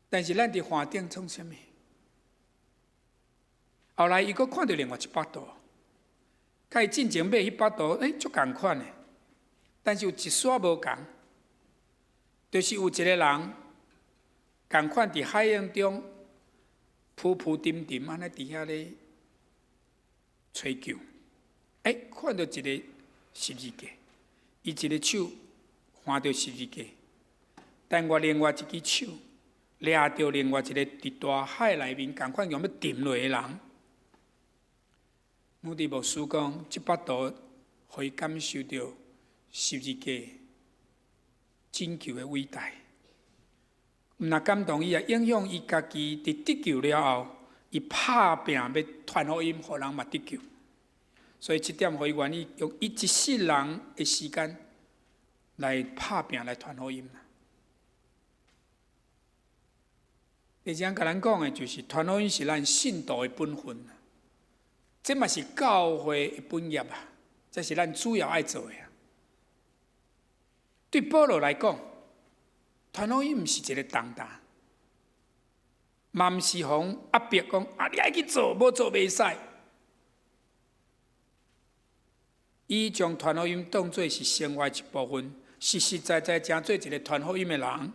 Speaker 4: 但是咱佇岸頂創啥物？後來伊閣看著另外一幅圖，佮伊進前買彼幅圖，足仝款的。但是有一絲無仝，就是有一個人仝款佇海湧中浮浮沉沉按呢佇遐咧揣救，看著一個十字架，伊一个手環著十字架，但我另外一支手掠著另外一個佇大海內面仝款欲沉落的人。穆迪牧師講，這幅圖予伊感受著十字架拯救的偉大，毋但感動伊，也影響伊家己。佇得救了後，伊拍拚欲傳福音，予人嘛得救。所以這點予伊願意用伊一世人的時間來拍拚來傳福音。第二項共咱講的就是傳福音是咱信徒的本分，這嘛是教會的本業啊，這是咱主要愛做的。對保羅來講，傳福音毋是一個重擔，嘛毋是予壓迫講啊，你愛去做，無做袂使。伊將傳福音當做是生活一部分，實實在在成做一個傳福音的人。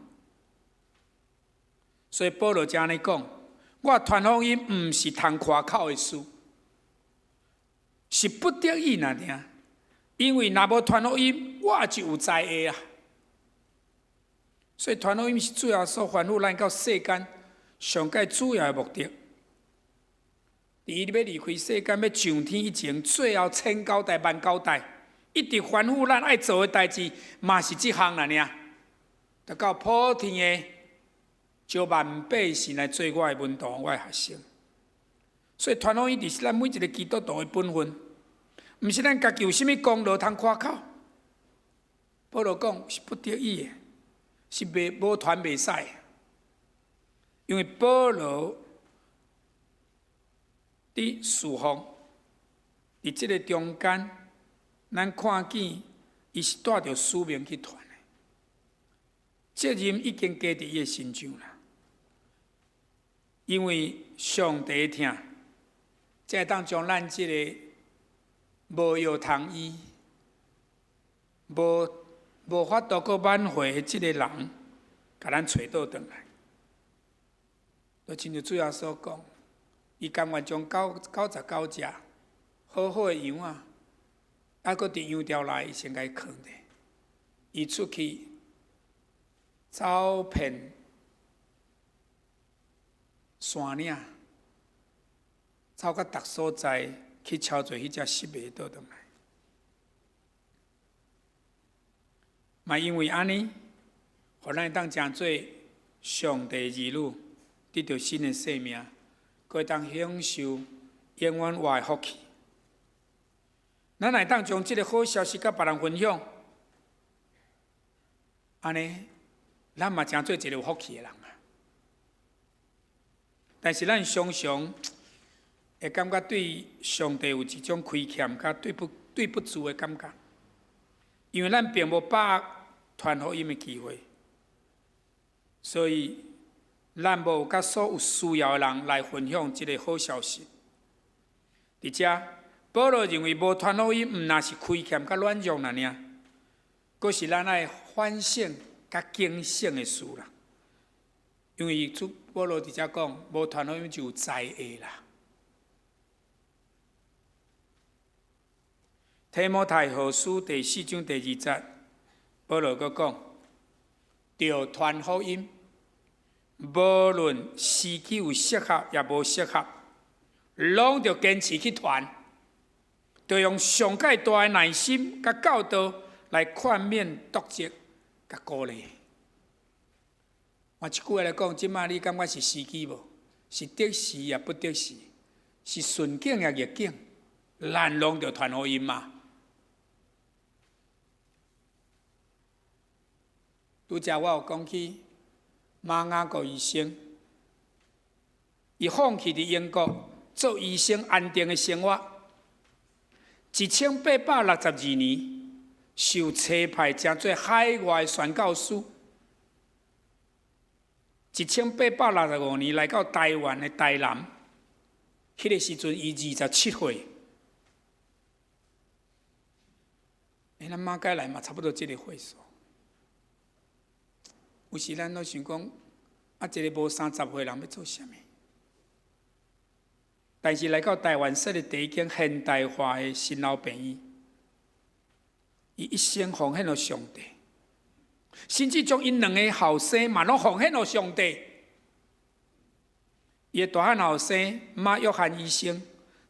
Speaker 4: 所以保羅才按呢講：我傳福音毋是通誇口的事，是不得已爾爾。因為若無傳福音，我就有災禍啊。所以傳福音是主耶穌吩咐咱到世間上蓋主要的目的。佇伊欲離開世間，欲上天以前，最後千交代萬交代，一直吩咐咱愛做的代誌，嘛是這項爾爾。就到普天的招萬百姓來做我的門徒，我的學生。所以傳福音就是咱每一個基督徒的本分，毋是咱家己有啥物功勞通誇口。保羅講是不得已的，是袂無傳袂使。因為保羅佇侍奉，佇這個中間，咱看見伊是帶著使命去傳的，責任已經加佇伊的身上啦。因為上帝疼，才會當將咱這個無藥通醫、無無法度閣挽回的這個人，共咱揣倒轉來。就親像主耶穌講，伊甘願將99隻好好的羊仔，猶閣佇羊牢內，伊先共伊囥著。伊出去走遍山嶺，走到逐所在去撨揣彼隻失迷倒轉來。嘛因為按呢，予咱會當成做上帝兒女，得著新的生命，閣會當享受永遠活的福氣。咱會當將這個好消息佮別人分享，按呢，咱嘛成做一個有福氣的人啊。但是咱常常會感覺對上帝有一種虧欠，佮對不住的感覺，因為咱並無把握傳福音的機會，所以咱無共所有需要的人來分享這个好消息。佇遮，保羅認為無傳福音，毋但是虧欠佮軟弱爾爾，閣是咱愛反省佮警醒的事啦。因為主保羅佇遮講，無傳福音就有災禍啦。提摩太後書第四章第二節，保羅閣講，著傳福音，無論時機有適合抑無適合，攏著堅持去傳，著用上蓋大的耐心佮教導來勸勉、督責、佮鼓勵。換一句話來講，這擺你感覺是時機無？是得時抑不得時？是順境抑逆境？咱攏著傳福音嘛。拄才我有講起馬雅各醫生，伊放棄佇英國做醫生安定的生活，1862年受差派成做海外宣教師。1865年來到台灣的台南，彼个時陣伊27歲。欸，咱馬偕來嘛，差不多這个歲數。有時咱攏想講，啊，一个無30歲人欲做啥物？但是來到台灣設立第一間現代化的新老病院，伊一生奉獻予上帝，甚至將𪜶兩个後生嘛攏奉獻予上帝。伊的大漢後生馬約翰醫生，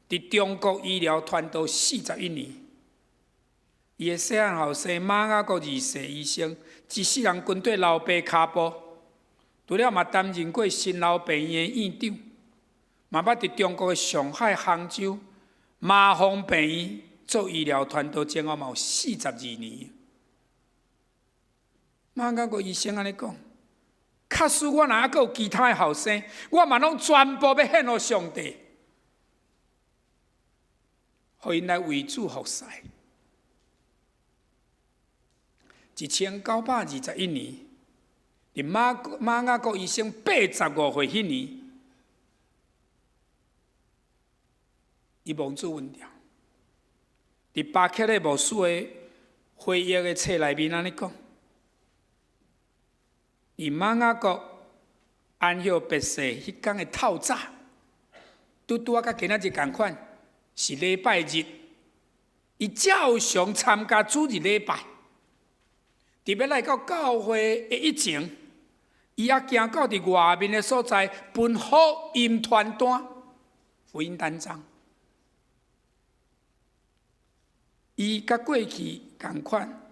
Speaker 4: 佇中國醫療傳道41年。伊的細漢後生馬雅各二世醫生，一世人跟綴老爸跤步，除了嘛擔任過新老病院的院長，嘛捌佇中國的上海、杭州麻風病院做醫療傳道，前後嘛有42年。馬雅各醫生按呢講，假使我若猶閣有其他的後生，我嘛攏全部欲獻予上帝，予𪜶來為主服侍。1921年，佇馬雅各醫生85歲彼年，伊蒙主恩召。佇巴克勒牧師的回憶的冊內面按呢講，佇馬雅各安息別墅彼工的透早，拄拄仔佮今仔日仝款，是禮拜日，伊照常參加主日禮拜。佇欲來到教會的以前，伊猶行到佇外面的所在分福音傳單、福音單張。伊佮過去仝款，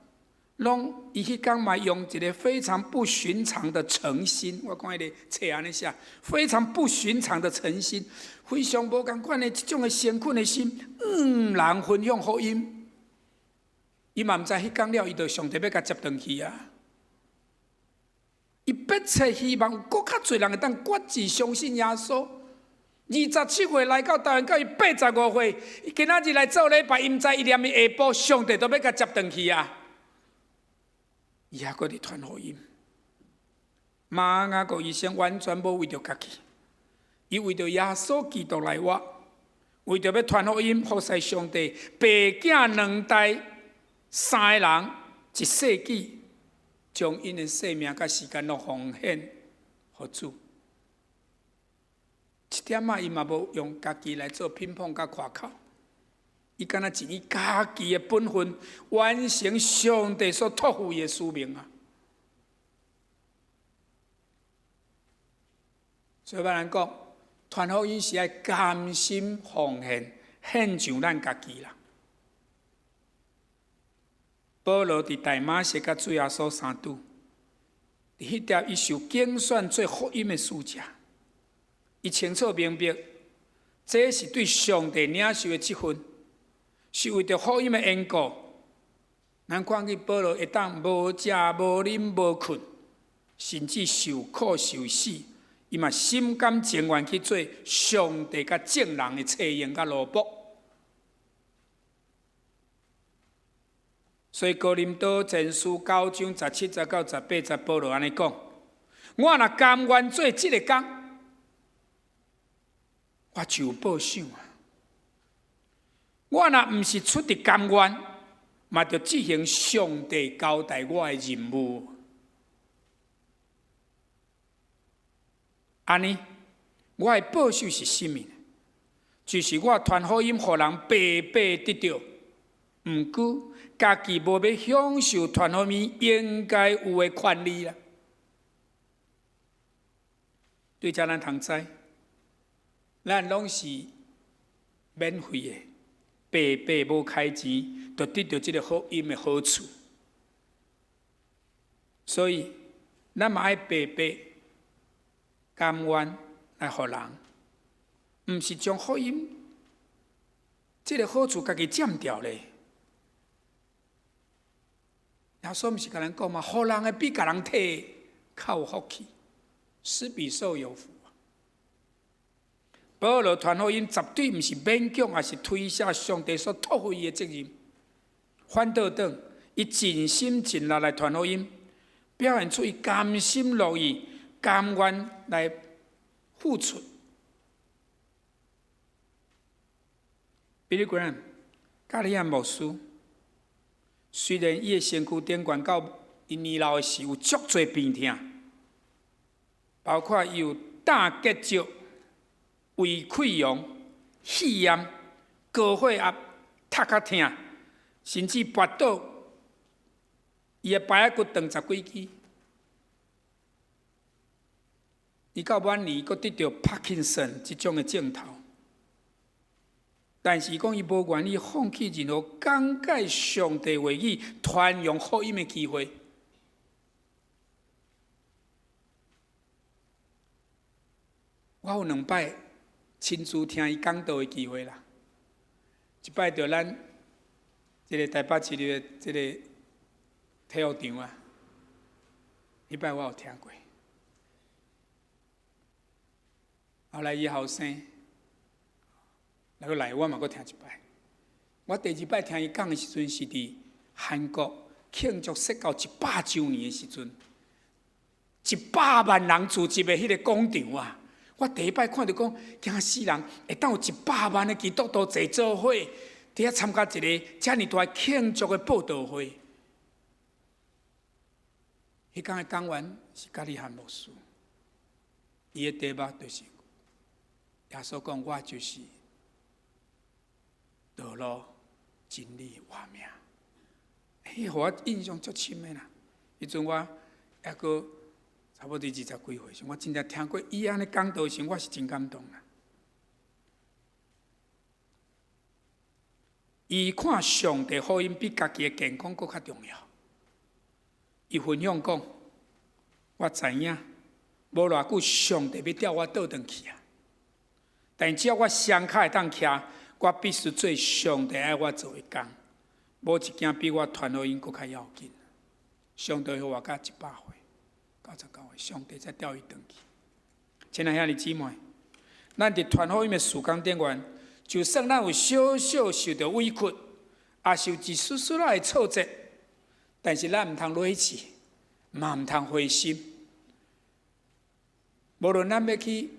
Speaker 4: 攏伊彼工嘛用一个非常不尋常的誠心，我看彼个冊按呢寫，非常不尋常的誠心，非常無仝款的這種的誠懇的心，向人分享福音。伊嘛毋知彼工了，伊就上帝欲共接轉去啊！伊迫切希望有閣較濟人會當決志相信耶穌。27歲來到台灣，到伊85歲，伊今仔日來做禮拜，伊毋知伊連伊下晡上帝都欲共接轉去啊！伊猶閣佇傳福音。馬雅各醫生完全無為著家己，伊為著耶穌基督來活，為著欲傳福音，服侍上帝，爸囝兩代。三个人一世紀，將𪜶的生命佮時間攏奉獻予主。一點仔伊嘛無用家己來做評判佮誇口，伊敢若盡伊家己的本分，完成上帝所託付伊的使命啊！所以咱來講，傳福音是愛甘心奉獻，獻上咱家己啦。保羅佇大馬色佮主耶穌相拄，佇彼條伊受揀選做福音的使者，伊清楚明白，這是對上帝領受的職分，是為著福音的緣故。咱看見保羅會當無食無啉無睏，甚至受苦受死，伊嘛心甘情願去做上帝佮眾人的冊用佮奴僕。所以哥林多前書9章17節到18節，保羅按呢講：我若甘願做這个工，我就有報賞啊！我若毋是出佇甘願，嘛著執行上帝交代我的任務。按呢，我的報賞是啥物？就是我傳福音，予人白白得著，毋過家己無欲享受傳福音應該有的權利啦。對遮咱通知，咱攏是免費的，白白無開錢，就得著這个福音的好處。所以，咱嘛愛白白甘願來予人，毋是將福音這个好處家己佔掉咧。耶穌毋是共咱講嗎？予人的比共人提較有福氣，施比受有福。保羅傳福音絕對毋是勉強，抑是推卸上帝所託付伊的責任。反倒轉，伊盡心盡力來傳福音，表現出伊甘心樂意、甘願來付出。Billy Graham，加利亞牧師，雖然伊的身軀頂懸到伊年老的時有足濟病痛，包括伊有膽結石、胃潰瘍、肺炎、高血壓、頭殼疼，甚至跋倒，伊的排仔骨斷十幾支。伊到晚年閣得著帕金森這種的症頭，但是伊講伊無願意放棄任何講解上帝話語、傳揚福音的機會。我有兩擺親自聽伊講道的機會啦，一擺就咱這个台北市的這个體育場啊，彼擺我有聽過。後來伊後生，來閣來，我嘛閣聽一擺。我第二擺聽伊講的時陣，是佇韓國慶祝釋教一百週年的時陣，一百萬人聚集的彼个廣場啊！我第一擺看著講，驚死人！會當有一百萬的基督徒坐做伙，佇遐參加一个遮爾大慶祝的布道會。彼工的講員是加利漢牧師，伊的題目就是耶穌講：我就是道路、真理、活命。彼予我印象足深的啦。彼陣我猶閣差不多二十幾歲時，我真正聽過伊按呢講道時，我是真感動啦。伊看上帝福音比家己的健康閣較重要。伊分享講：我知影，無偌久上帝欲調我倒轉去啊！但只要我雙跤會當徛，我必須做上帝愛我做的工。無一件比我傳福音閣較要緊。上帝予我到一百歲、99歲，上帝才調伊轉去。親愛兄弟姊妹，咱佇傳福音的事工頂懸，就算咱有小小受著委屈，也受一絲絲仔的挫折，但是咱毋通落志，嘛毋通灰心。無論咱欲去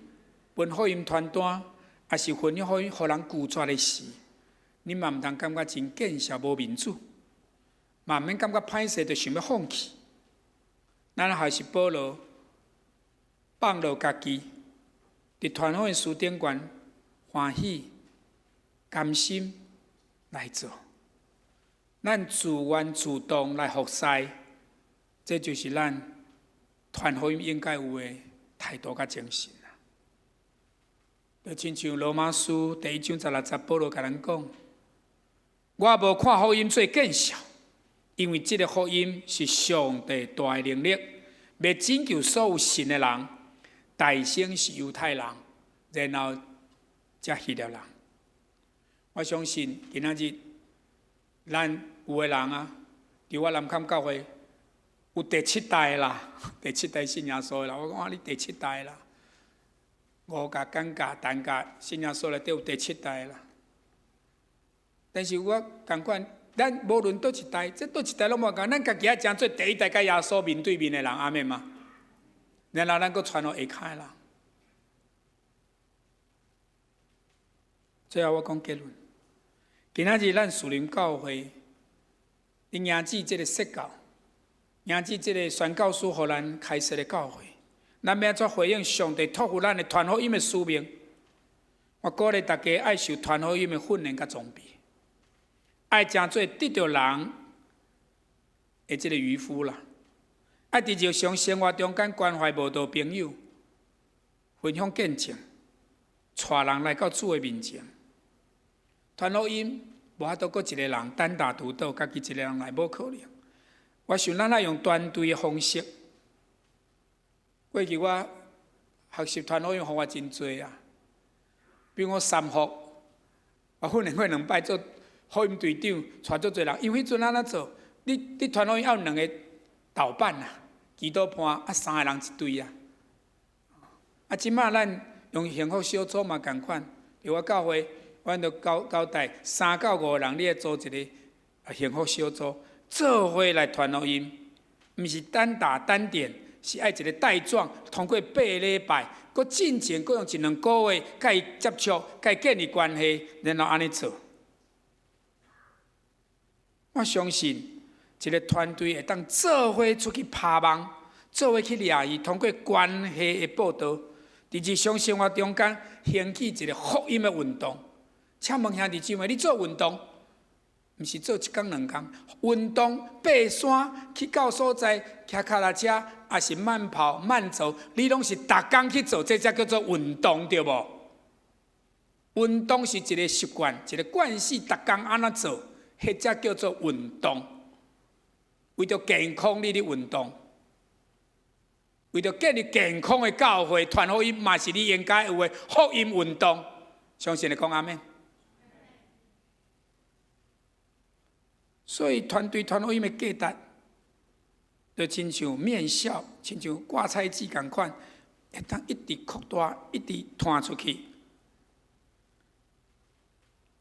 Speaker 4: 分福音傳單，抑是分享福音，予人拒絕的時，你嘛毋通感覺真見笑無面子，嘛毋免感覺歹勢，就想欲放棄。咱還是保羅放落家己，佇傳福音事頂懸歡喜甘心來做。咱自願主動來服侍，這就是咱傳福音應該有的態度佮精神啊！就親像羅馬書第一章十六節，保羅共咱講：我無看福音做見笑，因為這个福音是上帝大的能力，欲拯救所有信的人，大先是猶太人，然後才希臘人。我相信今仔日咱有的人啊，佇我南崁教會有第七代啦，第七代信耶穌的啦。我講啊，你第七代啦，吳家、簡家、陳家信耶穌內底有第七代啦。但是我仝款，咱無論佗一代，這佗一代攏無仝，咱家己愛成做第一代佮耶穌面對面的人，阿們嗎？然後咱閣傳予下跤的人。最後我講結論，今仔日咱樹林教會，伫迎接這个說教，迎接這个宣教師予咱開設的教會，咱欲按怎回應上帝託付咱的傳福音的使命？我鼓勵大家愛受傳福音的訓練佮裝備，愛成做得著人的這个漁夫啦，愛佇日常生活中間關懷慕道朋友，分享見證，帶人來到主的面前。傳福音無法度閣一个人單打獨鬥，家己一个人來無可能。我想咱愛用團隊的方式。過去我學習傳福音方法真濟啊，比如講三福，我訓練過兩擺做福音隊長，帶足濟人。因為彼陣按怎做？你傳福音愛有兩个導辦啊，祈禱伴啊，三个人一隊啊。啊，這馬咱用幸福小組嘛仝款，佇我教會，阮就交代三到五个人，你愛組一个幸福小組，做伙來傳福音，毋是單打單點，是愛一个帶狀，通過8禮拜，閣進前閣用一兩个月，共伊接觸，共伊建立關係，然後按呢做。我相信一个團隊會當做伙出去拍網，做伙去掠魚，通過關係的報導，佇日常生活中間興起一个福音的運動。請問兄弟姊妹，你做運動，毋是做一工兩工？運動爬山去到所在，騎腳踏車，抑是慢跑慢走，你攏是逐工去做，這才叫做運動，對無？運動是一个習慣，一个慣勢，逐工按怎做，彼才叫做運動。為著健康，你咧運動；為著建立健康的教會，傳福音嘛是你應該有的福音運動。相信的講阿們。所以團隊傳福音的價值，就親像麵酵，親像掛彩紙仝款，會當一直擴大，一直傳出去。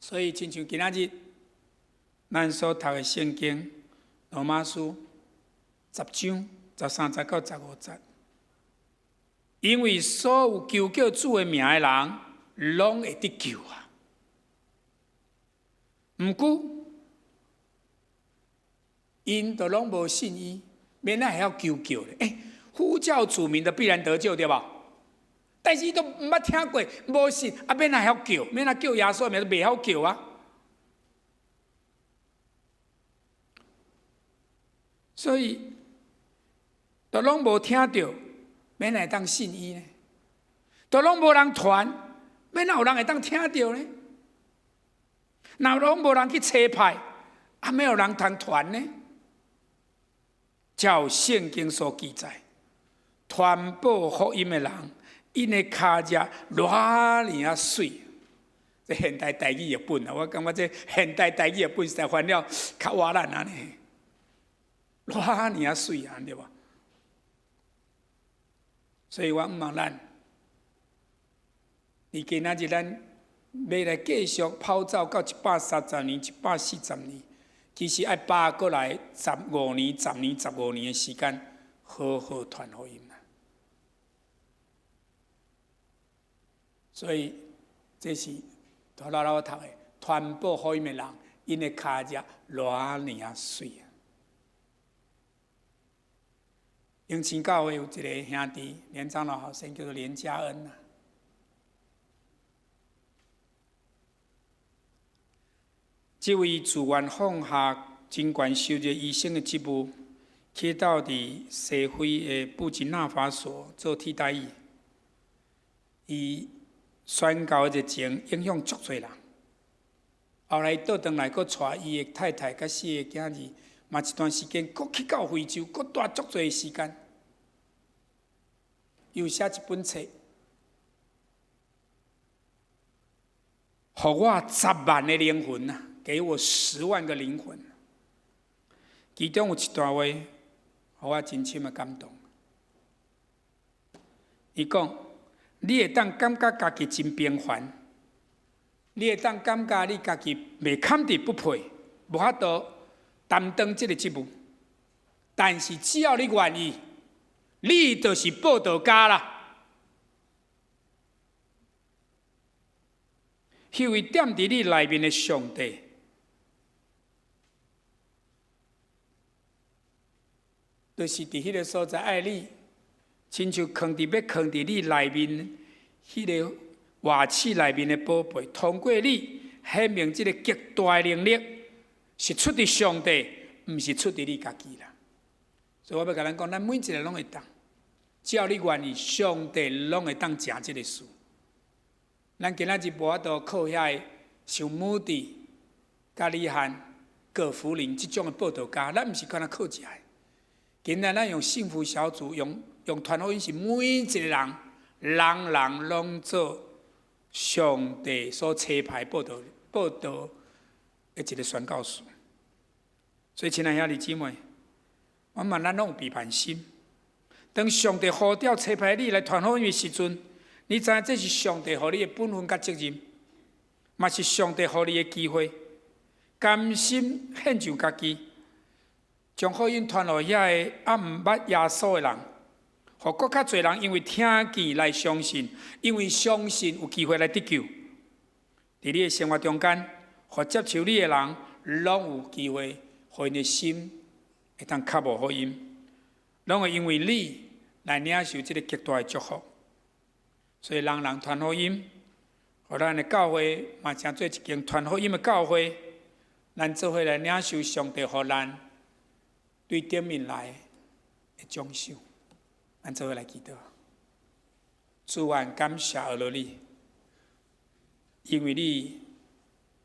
Speaker 4: 所以親像今仔日咱所讀的聖經羅馬書10章13節到15節，因為所有求叫主的名的人，攏會得救啊！毋過，𪜶都攏無信伊，欲按怎會曉求叫咧？呼叫主名的必然得救，對無？但是伊都毋捌聽過，無信，啊，欲按怎會曉叫？欲按怎叫耶穌名都袂曉叫啊！所以，都攏無聽著，欲按怎會當信伊呢？都攏無人傳，欲按怎有人會當聽著呢？若攏無人去差派，啊，欲有人通傳呢？照聖經所記載，傳播福音的人，𪜶的跤跡偌爾仔媠。這現代台語譯本啊，我感覺這現代台語譯本實在翻了較活爛按呢，偌爾仔媠啊，對無？所以我毋望咱，佇今仔日咱欲來繼續跑走到130年、140年，其實愛把過來15年、10年、15年的時間，好好傳福音啊。所以這是頭拄仔我讀的，傳播福音的人，𪜶的跤跡偌爾仔媠啊！永清教會有一个兄弟，連長老好生叫做連家恩啊。這位自願放下真懸收入醫生的職務，去到佇西非的布吉納法索做替代役。伊宣教的熱情影響足濟人。後來倒轉來，閣帶伊的太太佮四个囝兒，嘛一段時間，閣去到非洲，閣蹛足濟時間。伊有寫一本冊，予我10萬个靈魂啊！給我10萬個靈魂。其中有一段話，予我真深的感動。伊講：你會當感覺家己真平凡，你會當感覺你家己袂堪得不配，無法度擔當這个職務。但是只要你願意，你就是報道家啦。彼位踮佇你內面的上帝，就是佇彼个所在愛你，親像囥佇欲囥佇你內面彼个瓦器內面的寶貝，通過你顯明這个極大的能力，是出佇上帝，毋是出佇你家己啦。所以我欲共咱講，咱每一个攏會當，只要你願意，上帝攏會當成這个事。咱今仔日無法度靠遐个像穆迪、佮李翰、葛福臨這種的報道家，咱毋是干焦靠這个。今仔咱用幸福小組，用傳福音，是每一个人，人人攏做上帝所差派報道的一个宣教士。所以，親愛兄弟姊妹，我嘛咱攏有批判心。當上帝呼召差派你來傳福音的時陣，你知影這是上帝予你的本分佮責任，嘛是上帝予你的機會，甘心獻上家己，將福音傳予遐个猶毋捌耶穌的人，予閣較濟人因為聽見來相信，因為相信有機會來得救。佇你的生活中間，予接觸你的人，攏有機會，予𪜶的心會當較無福音，攏會因為你來領受這个極大的祝福。所以，人人傳福音，予咱的教會嘛成做一間傳福音的教會。咱做伙來領受上帝予咱對頂面來的獎賞。咱做伙來祈禱，主啊，感謝阿羅你，因為你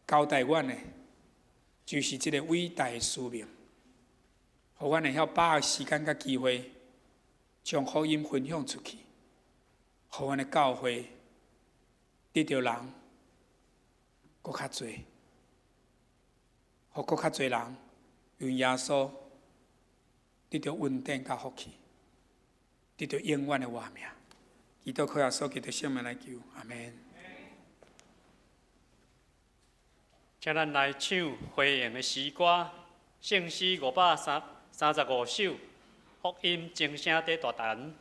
Speaker 4: 交代阮的，就是這個偉大的使命，予阮會曉把握時間佮機會，將福音分享出去。予阮的教會得著人閣較濟，予閣較濟人用耶穌得著恩典佮福氣，得著永遠的活命。祈禱靠耶穌基督聖名來求，阿門。
Speaker 3: 請咱來唱回應的詩歌，聖詩535首，福音鐘聲在大陳。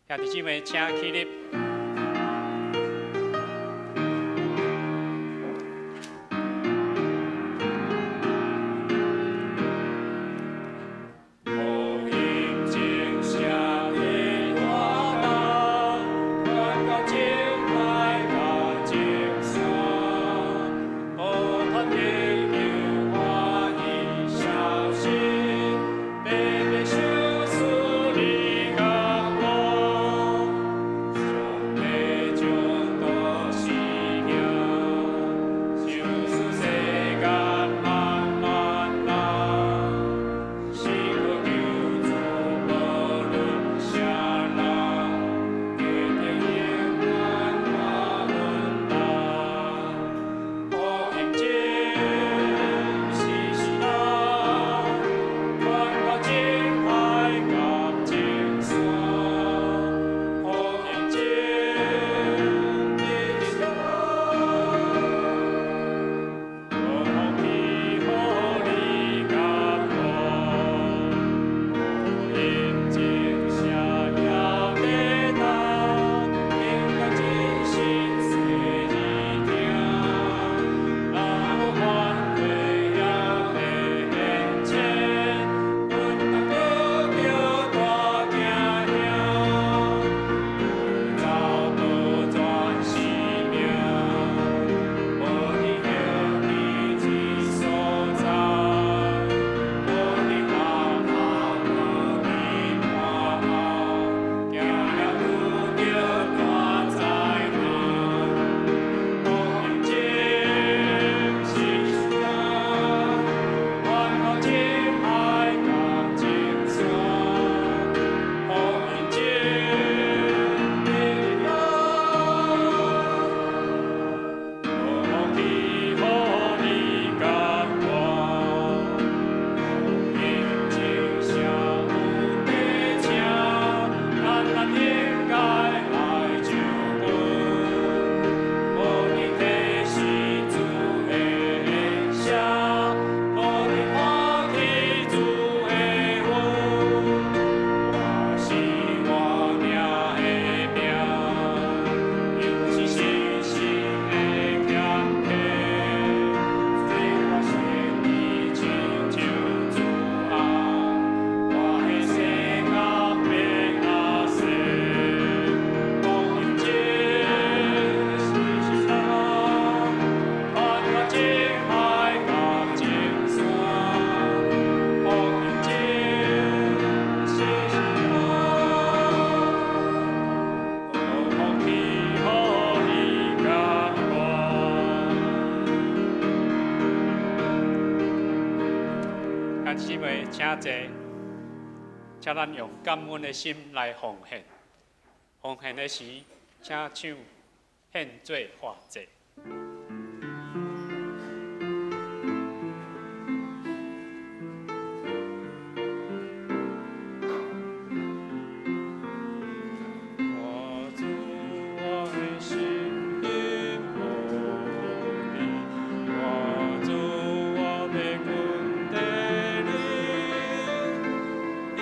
Speaker 3: 兄弟姊妹，請起立。
Speaker 5: 福
Speaker 3: 兄弟姊妹，請坐，請咱用感恩的心來奉獻。奉獻的時，請唱獻做活祭。我主，我的心獻予你，我主，我欲跟綴你，你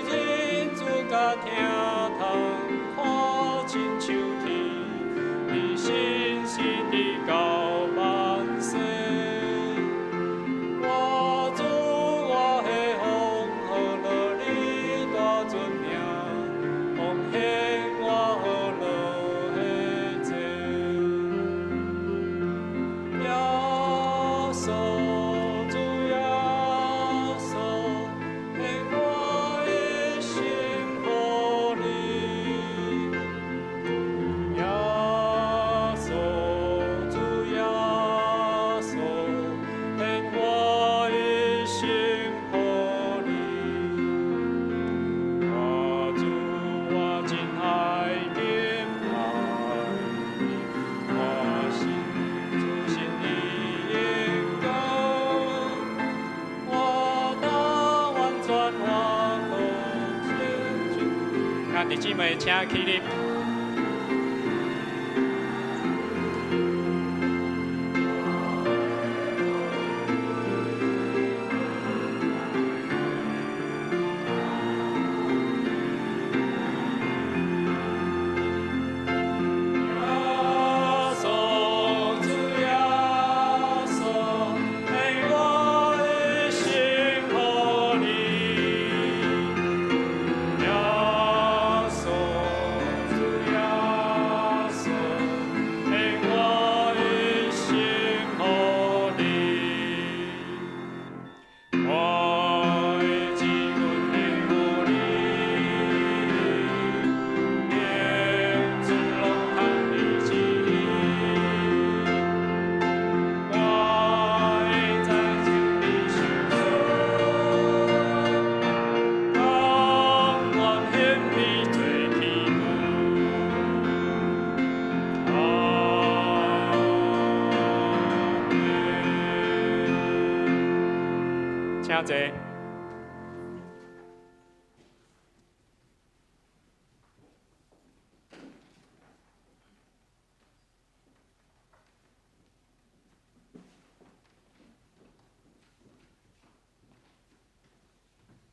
Speaker 3: 仁慈佮疼痛看親像天，你信實直到萬世。我主，我的王，何樂你大尊名，奉獻我何樂的祭。耶穌，主耶穌，獻我的心予你。耶穌，主耶穌，獻我一生予你。我主，我真愛敬拜你，我心主心意應該，我當完全我靠前進。兄弟姊妹，請起立。耶穌，主耶穌，獻我一生予你。耶穌，主耶穌，獻我一生予你。我的自阮獻予你，永存攏通你旨意。我的財情你收取，甘願獻你做器具。阿們。請坐。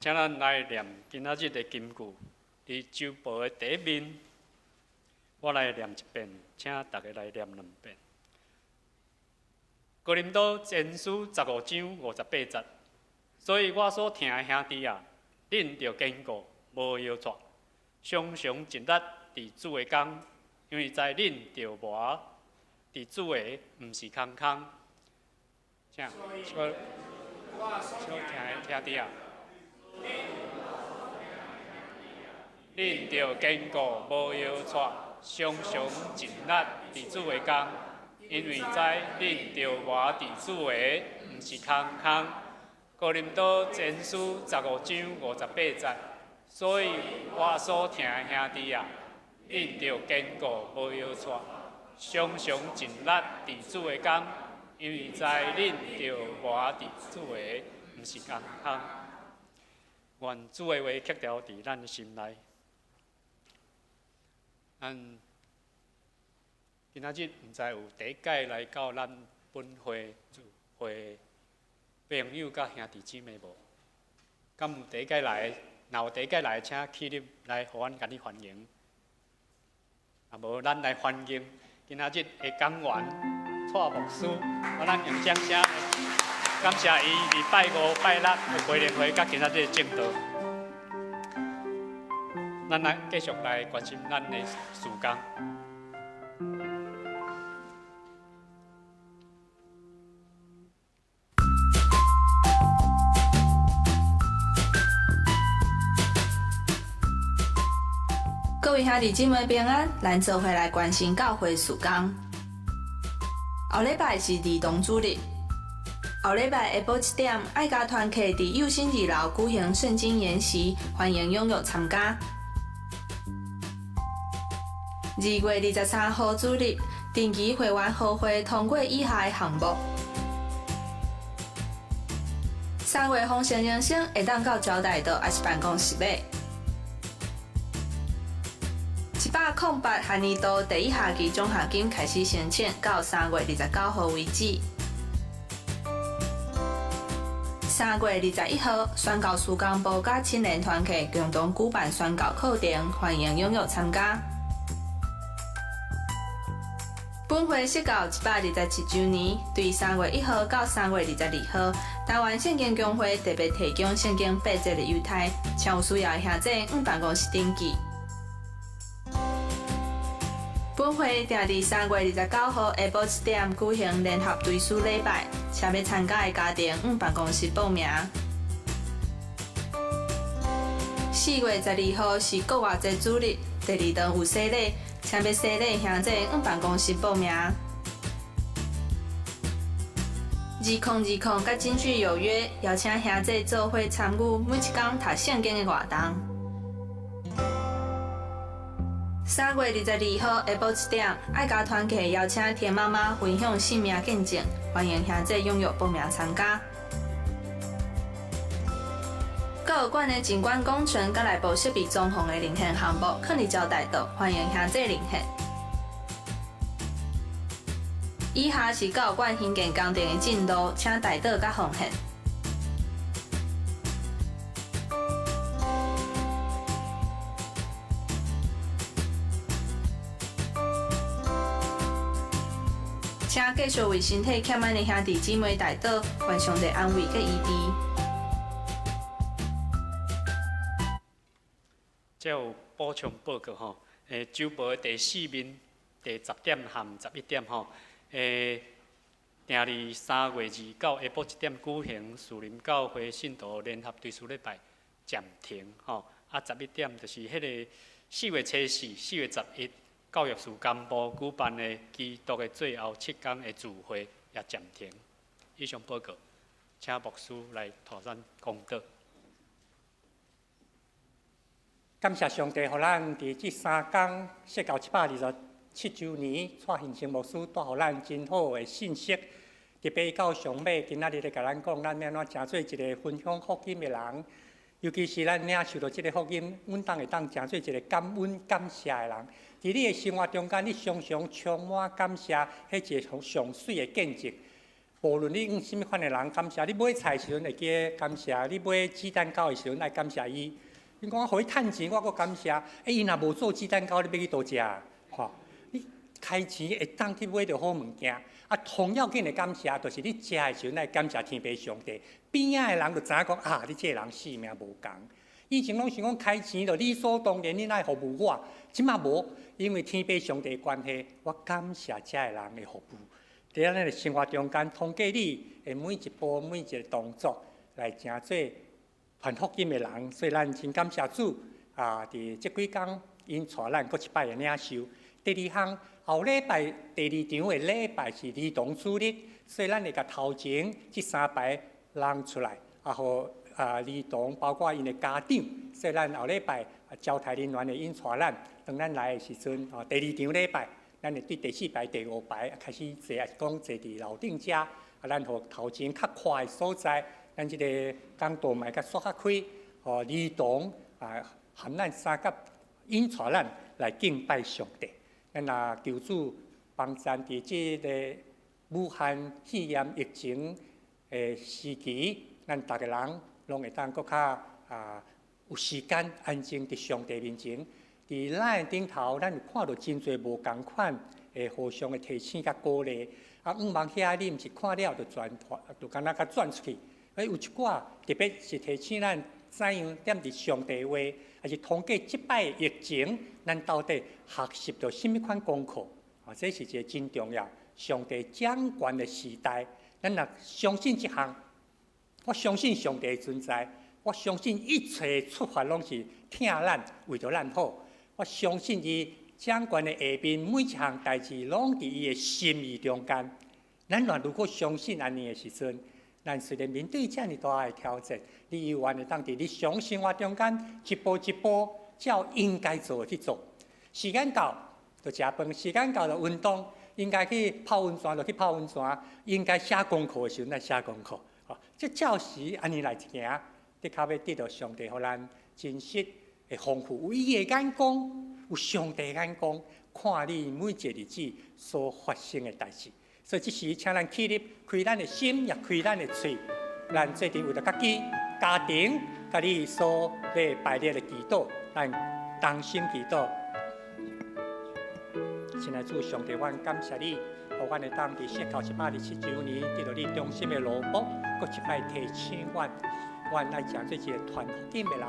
Speaker 3: 請咱來念今仔日的金句，佇周報的第一面，我來念一遍，請大家來念兩遍。哥林多前書15章58節，所以我所疼的兄弟啊，恁著堅固，無搖掣，常常盡力佇主的工，因為知恁著磨佇主的，毋是空空。請，所所疼的兄弟啊，恁著堅固，無搖掣，常常盡力佇主的工，因為知恁著磨佇主的，毋是空空。哥林多前書15章58節，所以我所疼的兄弟啊，恁著堅固，無搖掣，常常盡力佇主的工，因為知恁著磨佇主的，毋是空空。願主的話刻牢佇咱的心內。咱今仔日毋知有第一擺來到咱本會聚會朋友佮兄弟姊妹無？敢有第一擺來？若有第一擺來，請起立來，予阮共你歡迎。若無，咱來歡迎今仔日的講員蔡牧師，予咱用掌聲感謝伊禮拜五、拜六的培靈會佮今仔日的證道。咱來繼續來關心咱的事工。
Speaker 5: 各位兄弟姊妹平安，咱做伙來關心教會事工。後禮拜是兒童主日，後禮拜下晡7點，愛家團契佇幼心二樓舉行聖經研習，歡迎踴躍參加。2月23號主日，定期會員和會通過以下的項目：3月豐盛人生會當到招待所抑是辦公室買。108學年度第一學期獎學金開始申請，到3月29號為止。3月21號，宣教事工部佮青年團契共同舉辦宣教課程，歡迎踴躍參加。本會設教127週年，對3月1號到3月22號，台灣聖經公會特別提供聖經八節的優待，請有需要的兄弟往辦公室登記。本會定佇3月29號下晡7點舉行聯合追思禮拜，請欲參加的家庭往辦公室報名。4月12號是國外節主日，第二堂有洗禮，請欲洗禮兄弟往辦公室報名。2020佮真趣有約，邀請兄弟做伙參與每一工讀聖經的活動。3月22號下晡7點，愛家團契邀請田媽媽分享生命見證，歡迎兄弟踴躍報名參加。教育館的景觀工程佮內部設備裝潢的遴選項目，囥佇招待桌，歡迎兄弟遴選。以下是教育館興建工程的進度，請代禱佮奉獻。請繼續為身體欠安的兄弟姊妹代禱，願上帝安慰佮醫治。
Speaker 3: 這有補充報告吼，週報的第四面第十點含11點吼，定佇3月29下晡1點舉行樹林教會信徒聯合追思禮拜暫停吼，11點就是彼个4月初4、4月11教育事工部舉辦的基督的最後七天的聚會也暫停。以上報告，請牧師來帶咱講道。
Speaker 2: 感謝上帝，予咱佇這三工設教127週年，蔡興成牧師帶予咱真好的信息。特別到上尾，今仔日咧共咱講，咱欲按怎成做一个分享福音的人，尤其是咱領受著這个福音，阮當會當成做一个感恩感謝的人。佇你的生活中間，你常常充滿感謝，彼一个上媠的見證。無論你向啥物款的人感謝，你買菜的時陣會記得感謝，你買雞蛋糕的時陣愛感謝伊。你講我予伊趁錢，我閣感謝。伊若無做雞蛋糕，你欲去佗食？吼，你開錢會當去買著好物件。同要緊的感謝，就是你食的時陣愛感謝天父上帝。邊仔的人就知影講啊，你這个人性命無仝。以前攏想講開錢就理所當然，你哪會服務我？這馬無，因為天父上帝的關係，我感謝這个人的服務。佇咱的生活中間，通過你的每一步、每一个動作，來成做傳福音的人。所以咱真感謝主啊！佇這幾工，𪜶帶咱閣一擺的領受。第二項，後禮拜第二場的禮拜是兒童主日，所以咱會共頭前這三排人出來，予兒童包括𪜶的家長，所以咱後禮拜招待人員會𪜶帶咱，當咱來的時陣，第二場禮拜，咱會對第四排、第五排開始坐，抑是講坐佇樓頂遮，咱予頭前較闊的所在，咱這个講道嘛會較煞較開，兒童含咱三甲𪜶帶咱來敬拜上帝。咱若求主幫贊佇這个武漢肺炎疫情的時期，咱逐个人攏會當閣較有時間安靜佇上帝面前。佇咱的頂頭，咱有看著真濟無仝款的互相的提醒佮鼓勵。往望遐，你毋是看了就轉，就敢若共轉出去。有一寡特別是提醒咱怎樣踮佇上帝話，抑是通過這擺疫情，咱到底學習著啥物款功課？這是一个真重要。上帝掌權的時代，咱若相信這項，我相信上帝的存在，我相信一切出發攏是疼咱，為著咱好。我相信伊掌權的下面每一項代誌攏佇伊的心意中間。咱若如果相信按呢的時陣，咱雖然面對遮爾大的挑戰，你猶原會當佇日常生活中間一步一步照應該做的去做。時間到就食飯，時間到就運動，應該去泡溫泉就去泡溫泉，應該寫功課的時陣來寫功課。吼，這照時按呢來行，的確欲得著上帝予咱真實的豐富。有伊的眼光，有上帝的眼光，看你每一個日子所發生的代誌。所以這時，請咱起立，開咱的心，也開咱的喙，咱做陣為著家己、家庭、佮你所欲拜禮的祈禱，咱同心祈禱。親愛主上帝，阮感謝你，予阮會當佇釋教127週年得著你忠心的蘿蔔，閣一擺提醒阮，阮愛成做一个傳福音的人，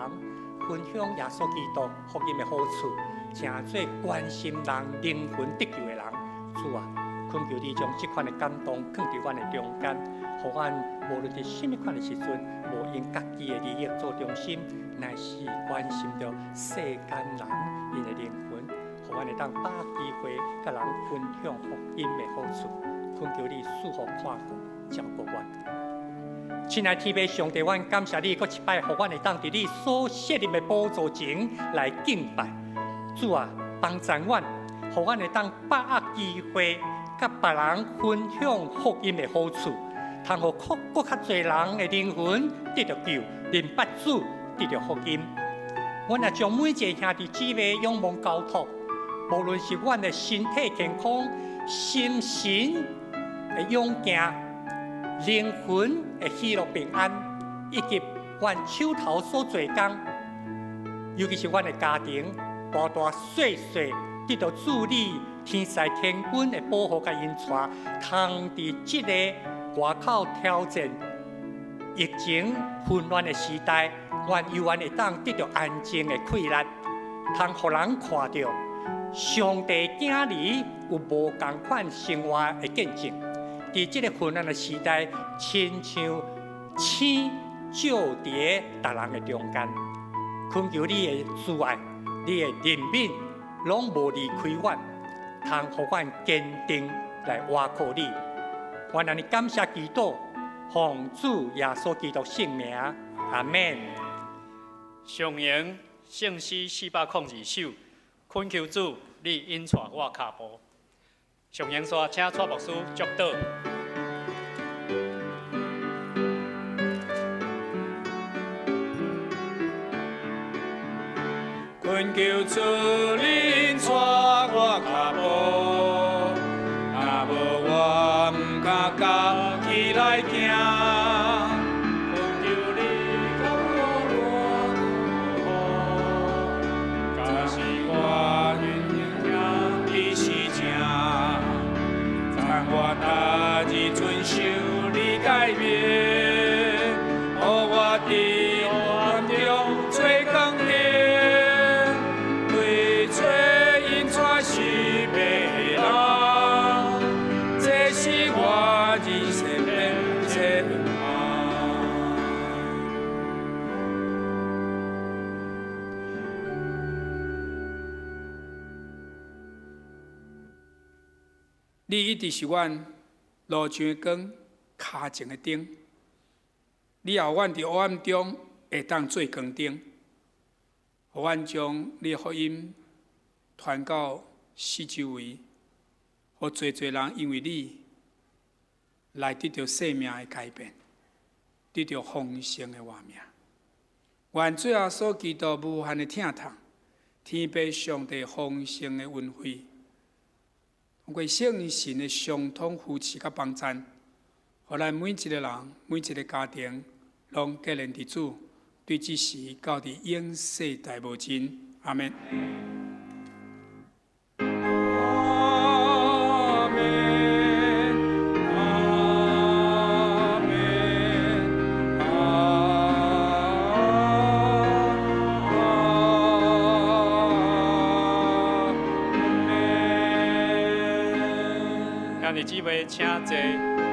Speaker 2: 分享耶穌基督福音的好處，成做關心人靈魂得救的人。主啊，懇求你將這款的感動放佇阮的中間，予阮無論佇啥物款的時陣，無用家己的利益做中心，乃是關心著世間人𪜶的靈魂，予阮會當把握機會，佮人分享福音的好處。懇求你賜福看顧照顧阮。親愛天父上帝，阮感謝你，閣一擺予阮會當佇你所設立的寶座前來敬拜。主啊，幫助阮，予阮會當把握機會，佮別人分享福音的好處，通予閣較濟人的靈魂得著救，認捌主，得著福音。阮也將每一个兄弟姊妹仰望交託，無論是阮的身體健康、心神的勇健、靈魂的喜樂平安，以及阮手頭所做工，尤其是阮的家庭，大大細細得著主你天使天軍的保護佮引帶，通佇這个外口挑戰、疫情混亂的時代，阮猶原會當得著安靜的氣力，通予人看著上帝囝兒有無仝款生活的見證。佇這个混亂的時代，親像星照佇逐人的中間，懇求你的慈愛、你的憐憫，攏無離開阮，通予阮堅定來倚靠你。阮按呢感謝祈禱，奉主耶穌基督聖名，阿們。
Speaker 3: 上榮聖詩402首，懇求主，你引帶我跤步。上榮煞請蔡牧師祝禱。
Speaker 4: 懇求主你引帶我跤步，若無我毋敢家己來行。懇求你甲我伴，假使我愿意聽你是正，但我逐日遵守你誡命，予我佇黑暗中做光燈。對找引帶失迷的人，這是我人生的展望。你一直是阮路上的光，跤前的燈。你予阮佇黑暗中會當做光燈，予阮將你的福音傳到四周圍，予濟濟人因為你來得著生命的改變，得著豐盛的活命。願主耶穌基督無限的疼痛，天父上帝豐盛的恩惠，通過聖神的相通扶持佮幫贊，予咱每一个人、每一个家庭，攏結連佇主，對這時到佇永世代無盡。阿們。阿們，阿們，阿們。
Speaker 3: 兄弟姊妹，請坐。